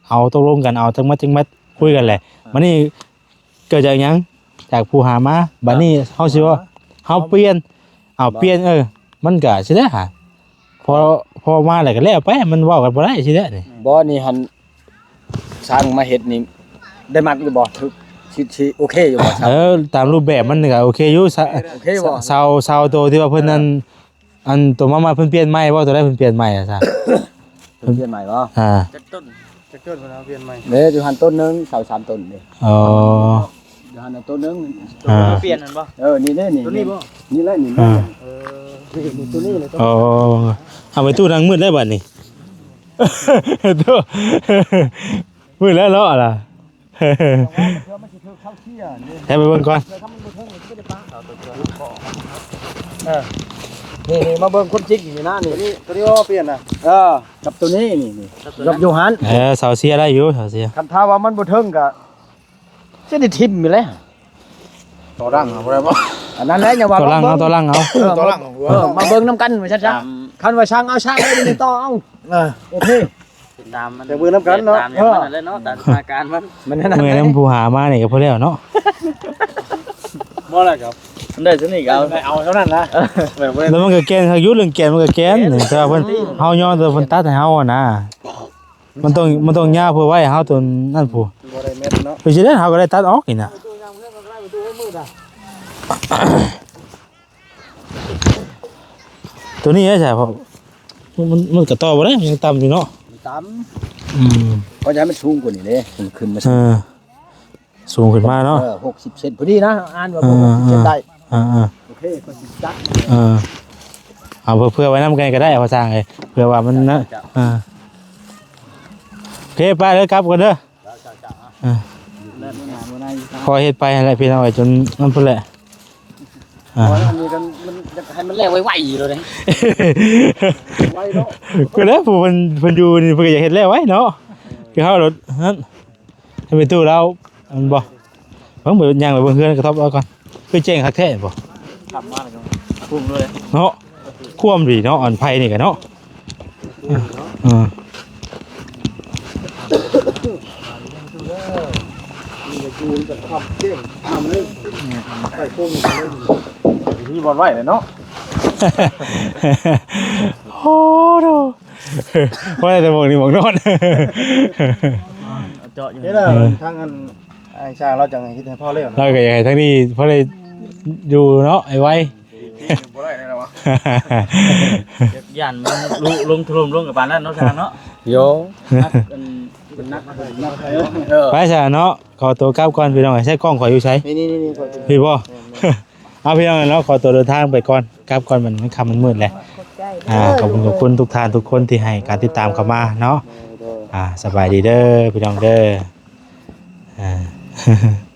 ເອົາຕົກລົງກັນ ເອົາຈັກມັດຈັກມັດ ຄຸຍກັນແຫຼະ ອ່າ ບັດນີ້ ເກີດຈາກຫຍັງ? ຈາກຜູ້ຫາມາ ບັດນີ້ເຮົາຊິວ່າ ເຮົາປ່ຽນ ເອົາ ບໍ່ ປ່ຽນ ເອີ ມັນກະຊິໄດ້ຫາ ພໍ ພໍມາແລ້ວກະແລ້ວໄປ ມັນເວົ້າກັນບໍ່ໄດ້ຊິແລ້ວນີ້ ບໍ່ ນີ້ຫັ້ນ ຊ່າງມາເຮັດນີ້ ໄດ້ມັກຢູ່ບໍ່? ຖືກ ຊິ ຊິໂອເຄຢູ່ບໍ່? ເອີ ຕາມຮູບແບບມັນກະໂອເຄຢູ່ ໂອເຄຢູ່ບໍ່? ເສົາ ເສົາໂຕທີ່ວ່າເພິ່ນນັ້ນ ອັນໂຕມາໃໝ່ເພິ່ນປ່ຽນໃໝ່ບໍ່? ໂຕໃດເພິ່ນປ່ຽນໃໝ່ອະຊະ? ເພິ່ນປ່ຽນໃໝ່ບໍ່? ອ່າ ຈັກຕົ້ນ? ຈັກຕົ້ນເພິ່ນເອົາປ່ຽນໃໝ່? ເດ້ ຢູ່ຫັ້ນຕົ້ນໜຶ່ງ ເສົາສາມຕົ້ນເດ້. ອໍ ຢູ່ຫັ້ນຕົ້ນໜຶ່ງ. ອ່າ ເພິ່ນປ່ຽນຫັ້ນບໍ່? ເອີ ນີ້ເດ້ນີ້. ໂຕນີ້ບໍ່? ນີ້ແຫຼະນີ້. ອ່າ ເອີ ນີ້ ນີ້ ໂຕນີ້ເລີຍ. ອໍ ເອົາໄປຕູ້ນັ່ງມືດແລ້ວບັດນີ້. ຕູ້ມືດແລ້ວເນາະລະ. ແທ້ໄປເບິ່ງກ່ອນ. ເອີ ນີ້ໆ ມາເບິ່ງຄວາມຈິງນີ້ນະ ນີ້ ໂຕນີ້ ໂຕນີ້ບໍ່ປ່ຽນນະ. ເອີ ກັບໂຕນີ້ ນີ້ໆ ກັບຢູ່ຫັ້ນ. ເອີ ເສົາເສຍໄດ້ຢູ່ ເສົາເສຍ. ຄັນຖ້າວ່າມັນບໍ່ເຖິງກະຊິໄດ້ຖິ້ມຢູ່ແລ້ວ. ຕໍ່ຫຼັງເອົາບໍ່ໄດ້ບໍ່? ອັນນັ້ນແຫຼະ ຢ່າວ່າ ຕໍ່ຫຼັງເອົາ ຕໍ່ຫຼັງເອົາ. ເອີ ຕໍ່ຫຼັງເອົາ. ເອີ ມາເບິ່ງນຳກັນວ່າຊັ້ນຊະ. ຄັນວ່າຊ່າງເອົາ ຊ່າງໄດ້ນີ້ຕໍ່ເອົາ. ເອີ ໂອເຄ. ຕິດຕາມມັນ ຈະເບິ່ງນຳກັນເນາະ. ຕິດຕາມຫຍັງມັນນັ້ນແຫຼະເນາະ ຕາມສະຖານະການມັນ. ເມື່ອຍນຳຜູ້ຫາມານີ້ກໍພໍແລ້ວເນາະ. ບໍ່ລະຄັບ ມັນໄດ້ສ່ຳນີ້ກໍເອົາ ໄດ້ເອົາເທົ່ານັ້ນນະ. ແລ້ວມັນກໍແກ່ນຄັກຢູ່ ເລື່ອງແກ່ນມັນກໍແກ່ນ ແຕ່ວ່າເພິ່ນ ເຮົາຍ້ອນແຕ່ເພິ່ນຕັດໃຫ້ເຮົາຫັ້ນນະ. ມັນຕ້ອງ ມັນຕ້ອງຍາວເພື່ອໄວ້ເຮົາຕົວນັ້ນພຸ້ນ. ບໍ່ໄດ້ແມັດເນາະ. ຄືຊິໄດ້ເຮົາກໍໄດ້ຕັດອອກນີ້ນະ. ຕົວນີ້ໃຊ້ ມັນ ມັນກໍຕໍ່ບໍ່ໄດ້ ມັນຍັງຕ່ຳຢູ່ເນາະ. ມັນຕ່ຳ. ອືມ ກໍຢາກໃຫ້ມັນສູງກວ່ານີ້ເດ້ ຂຶ້ນມາ. ເອີ ສູງຂຶ້ນມາເນາະ. ເອີ ຫົກສິບເຊັນພໍດີນະ ອ່ານວ່າ ເອີ ຫົກສິບເຊັນໄດ້. ເອີໆ ໂອເຄ ກໍຊິຈັດ. ເອີ ເອົາເພື່ອ ເພື່ອໄວ້ນຳກັນກໍໄດ້ ພໍ່ຊ່າງເອີຍ ເພື່ອວ່າມັນນະ. ເອີ ໂອເຄ ໄປເດີ ກັບກ່ອນເດີ. ອ່າ ຂໍເຮັດໄປຫັ້ນແຫຼະພີ່ນ້ອງເອີຍ ຈົນນັ້ນພຸ້ນແຫຼະ. ອ່າ ອັນນີ້ກໍມັນຢາກໃຫ້ມັນແລ້ວໄວໆໂລດເດ້. ໄວເນາະ. ກໍແລ້ວຜູ້ເພິ່ນ ເພິ່ນຢູ່ນີ້ເພິ່ນກໍຢາກເຮັດແລ້ວໄວເນາະ. ຄືເຮົາໂລດນັ້ນ ໃຫ້ໄປຕູ້ລາວ ແມ່ນບໍ່? ເບິ່ງ ໄປຍ່າງໄປເບິ່ງເຮືອນກະທອບລາວກ່ອນ. ຄືແຈ້ງຄັກແທ້ບໍ່? ຂັບມາແລ້ວກໍພຸ້ມເລີຍເນາະ. ຄວາມດີເນາະ ອັນໄຜ່ນີ້ກະເນາະ. ເອີ ມີບ່ອນໄວ້ເລີຍເນາະ. ໂອ້ໂຫ ວ່າແຕ່ໝ່ອງນີ້ໝ່ອງນອນ. ເຈາະຢູ່ ເອີ ທາງອັນ ອ້າຍຊ່າງລາວຈັ່ງເຮັດໃຫ້ພໍແລ້ວນະ. ລາວກໍຢາກໃຫ້ທາງນີ້ພໍໄດ້ຢູ່ເນາະ ໄວໆ. ບໍ່ໄດ້ແລ້ວວະ. ຢ້ານມັນລຸ ລົງຖະຫຼົ່ມລົງກັບປານນັ້ນເນາະ ຊ່າງເນາະ. ໂຍ ອັນ ໄປຊະເນາະ ຂໍຕົວກັບກ່ອນພີ່ນ້ອງ. ໃຊ້ກ້ອງຂ້ອຍຢູ່ໃສ? ນີ້ໆໆ ພີ່ບໍ່? ເອົາ ພີ່ນ້ອງເນາະ ຂໍຕົວເດີນທາງໄປກ່ອນ ກັບກ່ອນ ມັນຄ່ຳມັນມືດແລ້ວ. ອ່າ ຂອບຄຸນ ຂອບຄຸນທຸກທ່ານທຸກຄົນທີ່ໃຫ້ການຕິດຕາມເຂົ້າມາເນາະ. ອ່າ ສະບາຍດີເດີພີ່ນ້ອງເດີ. ອ່າ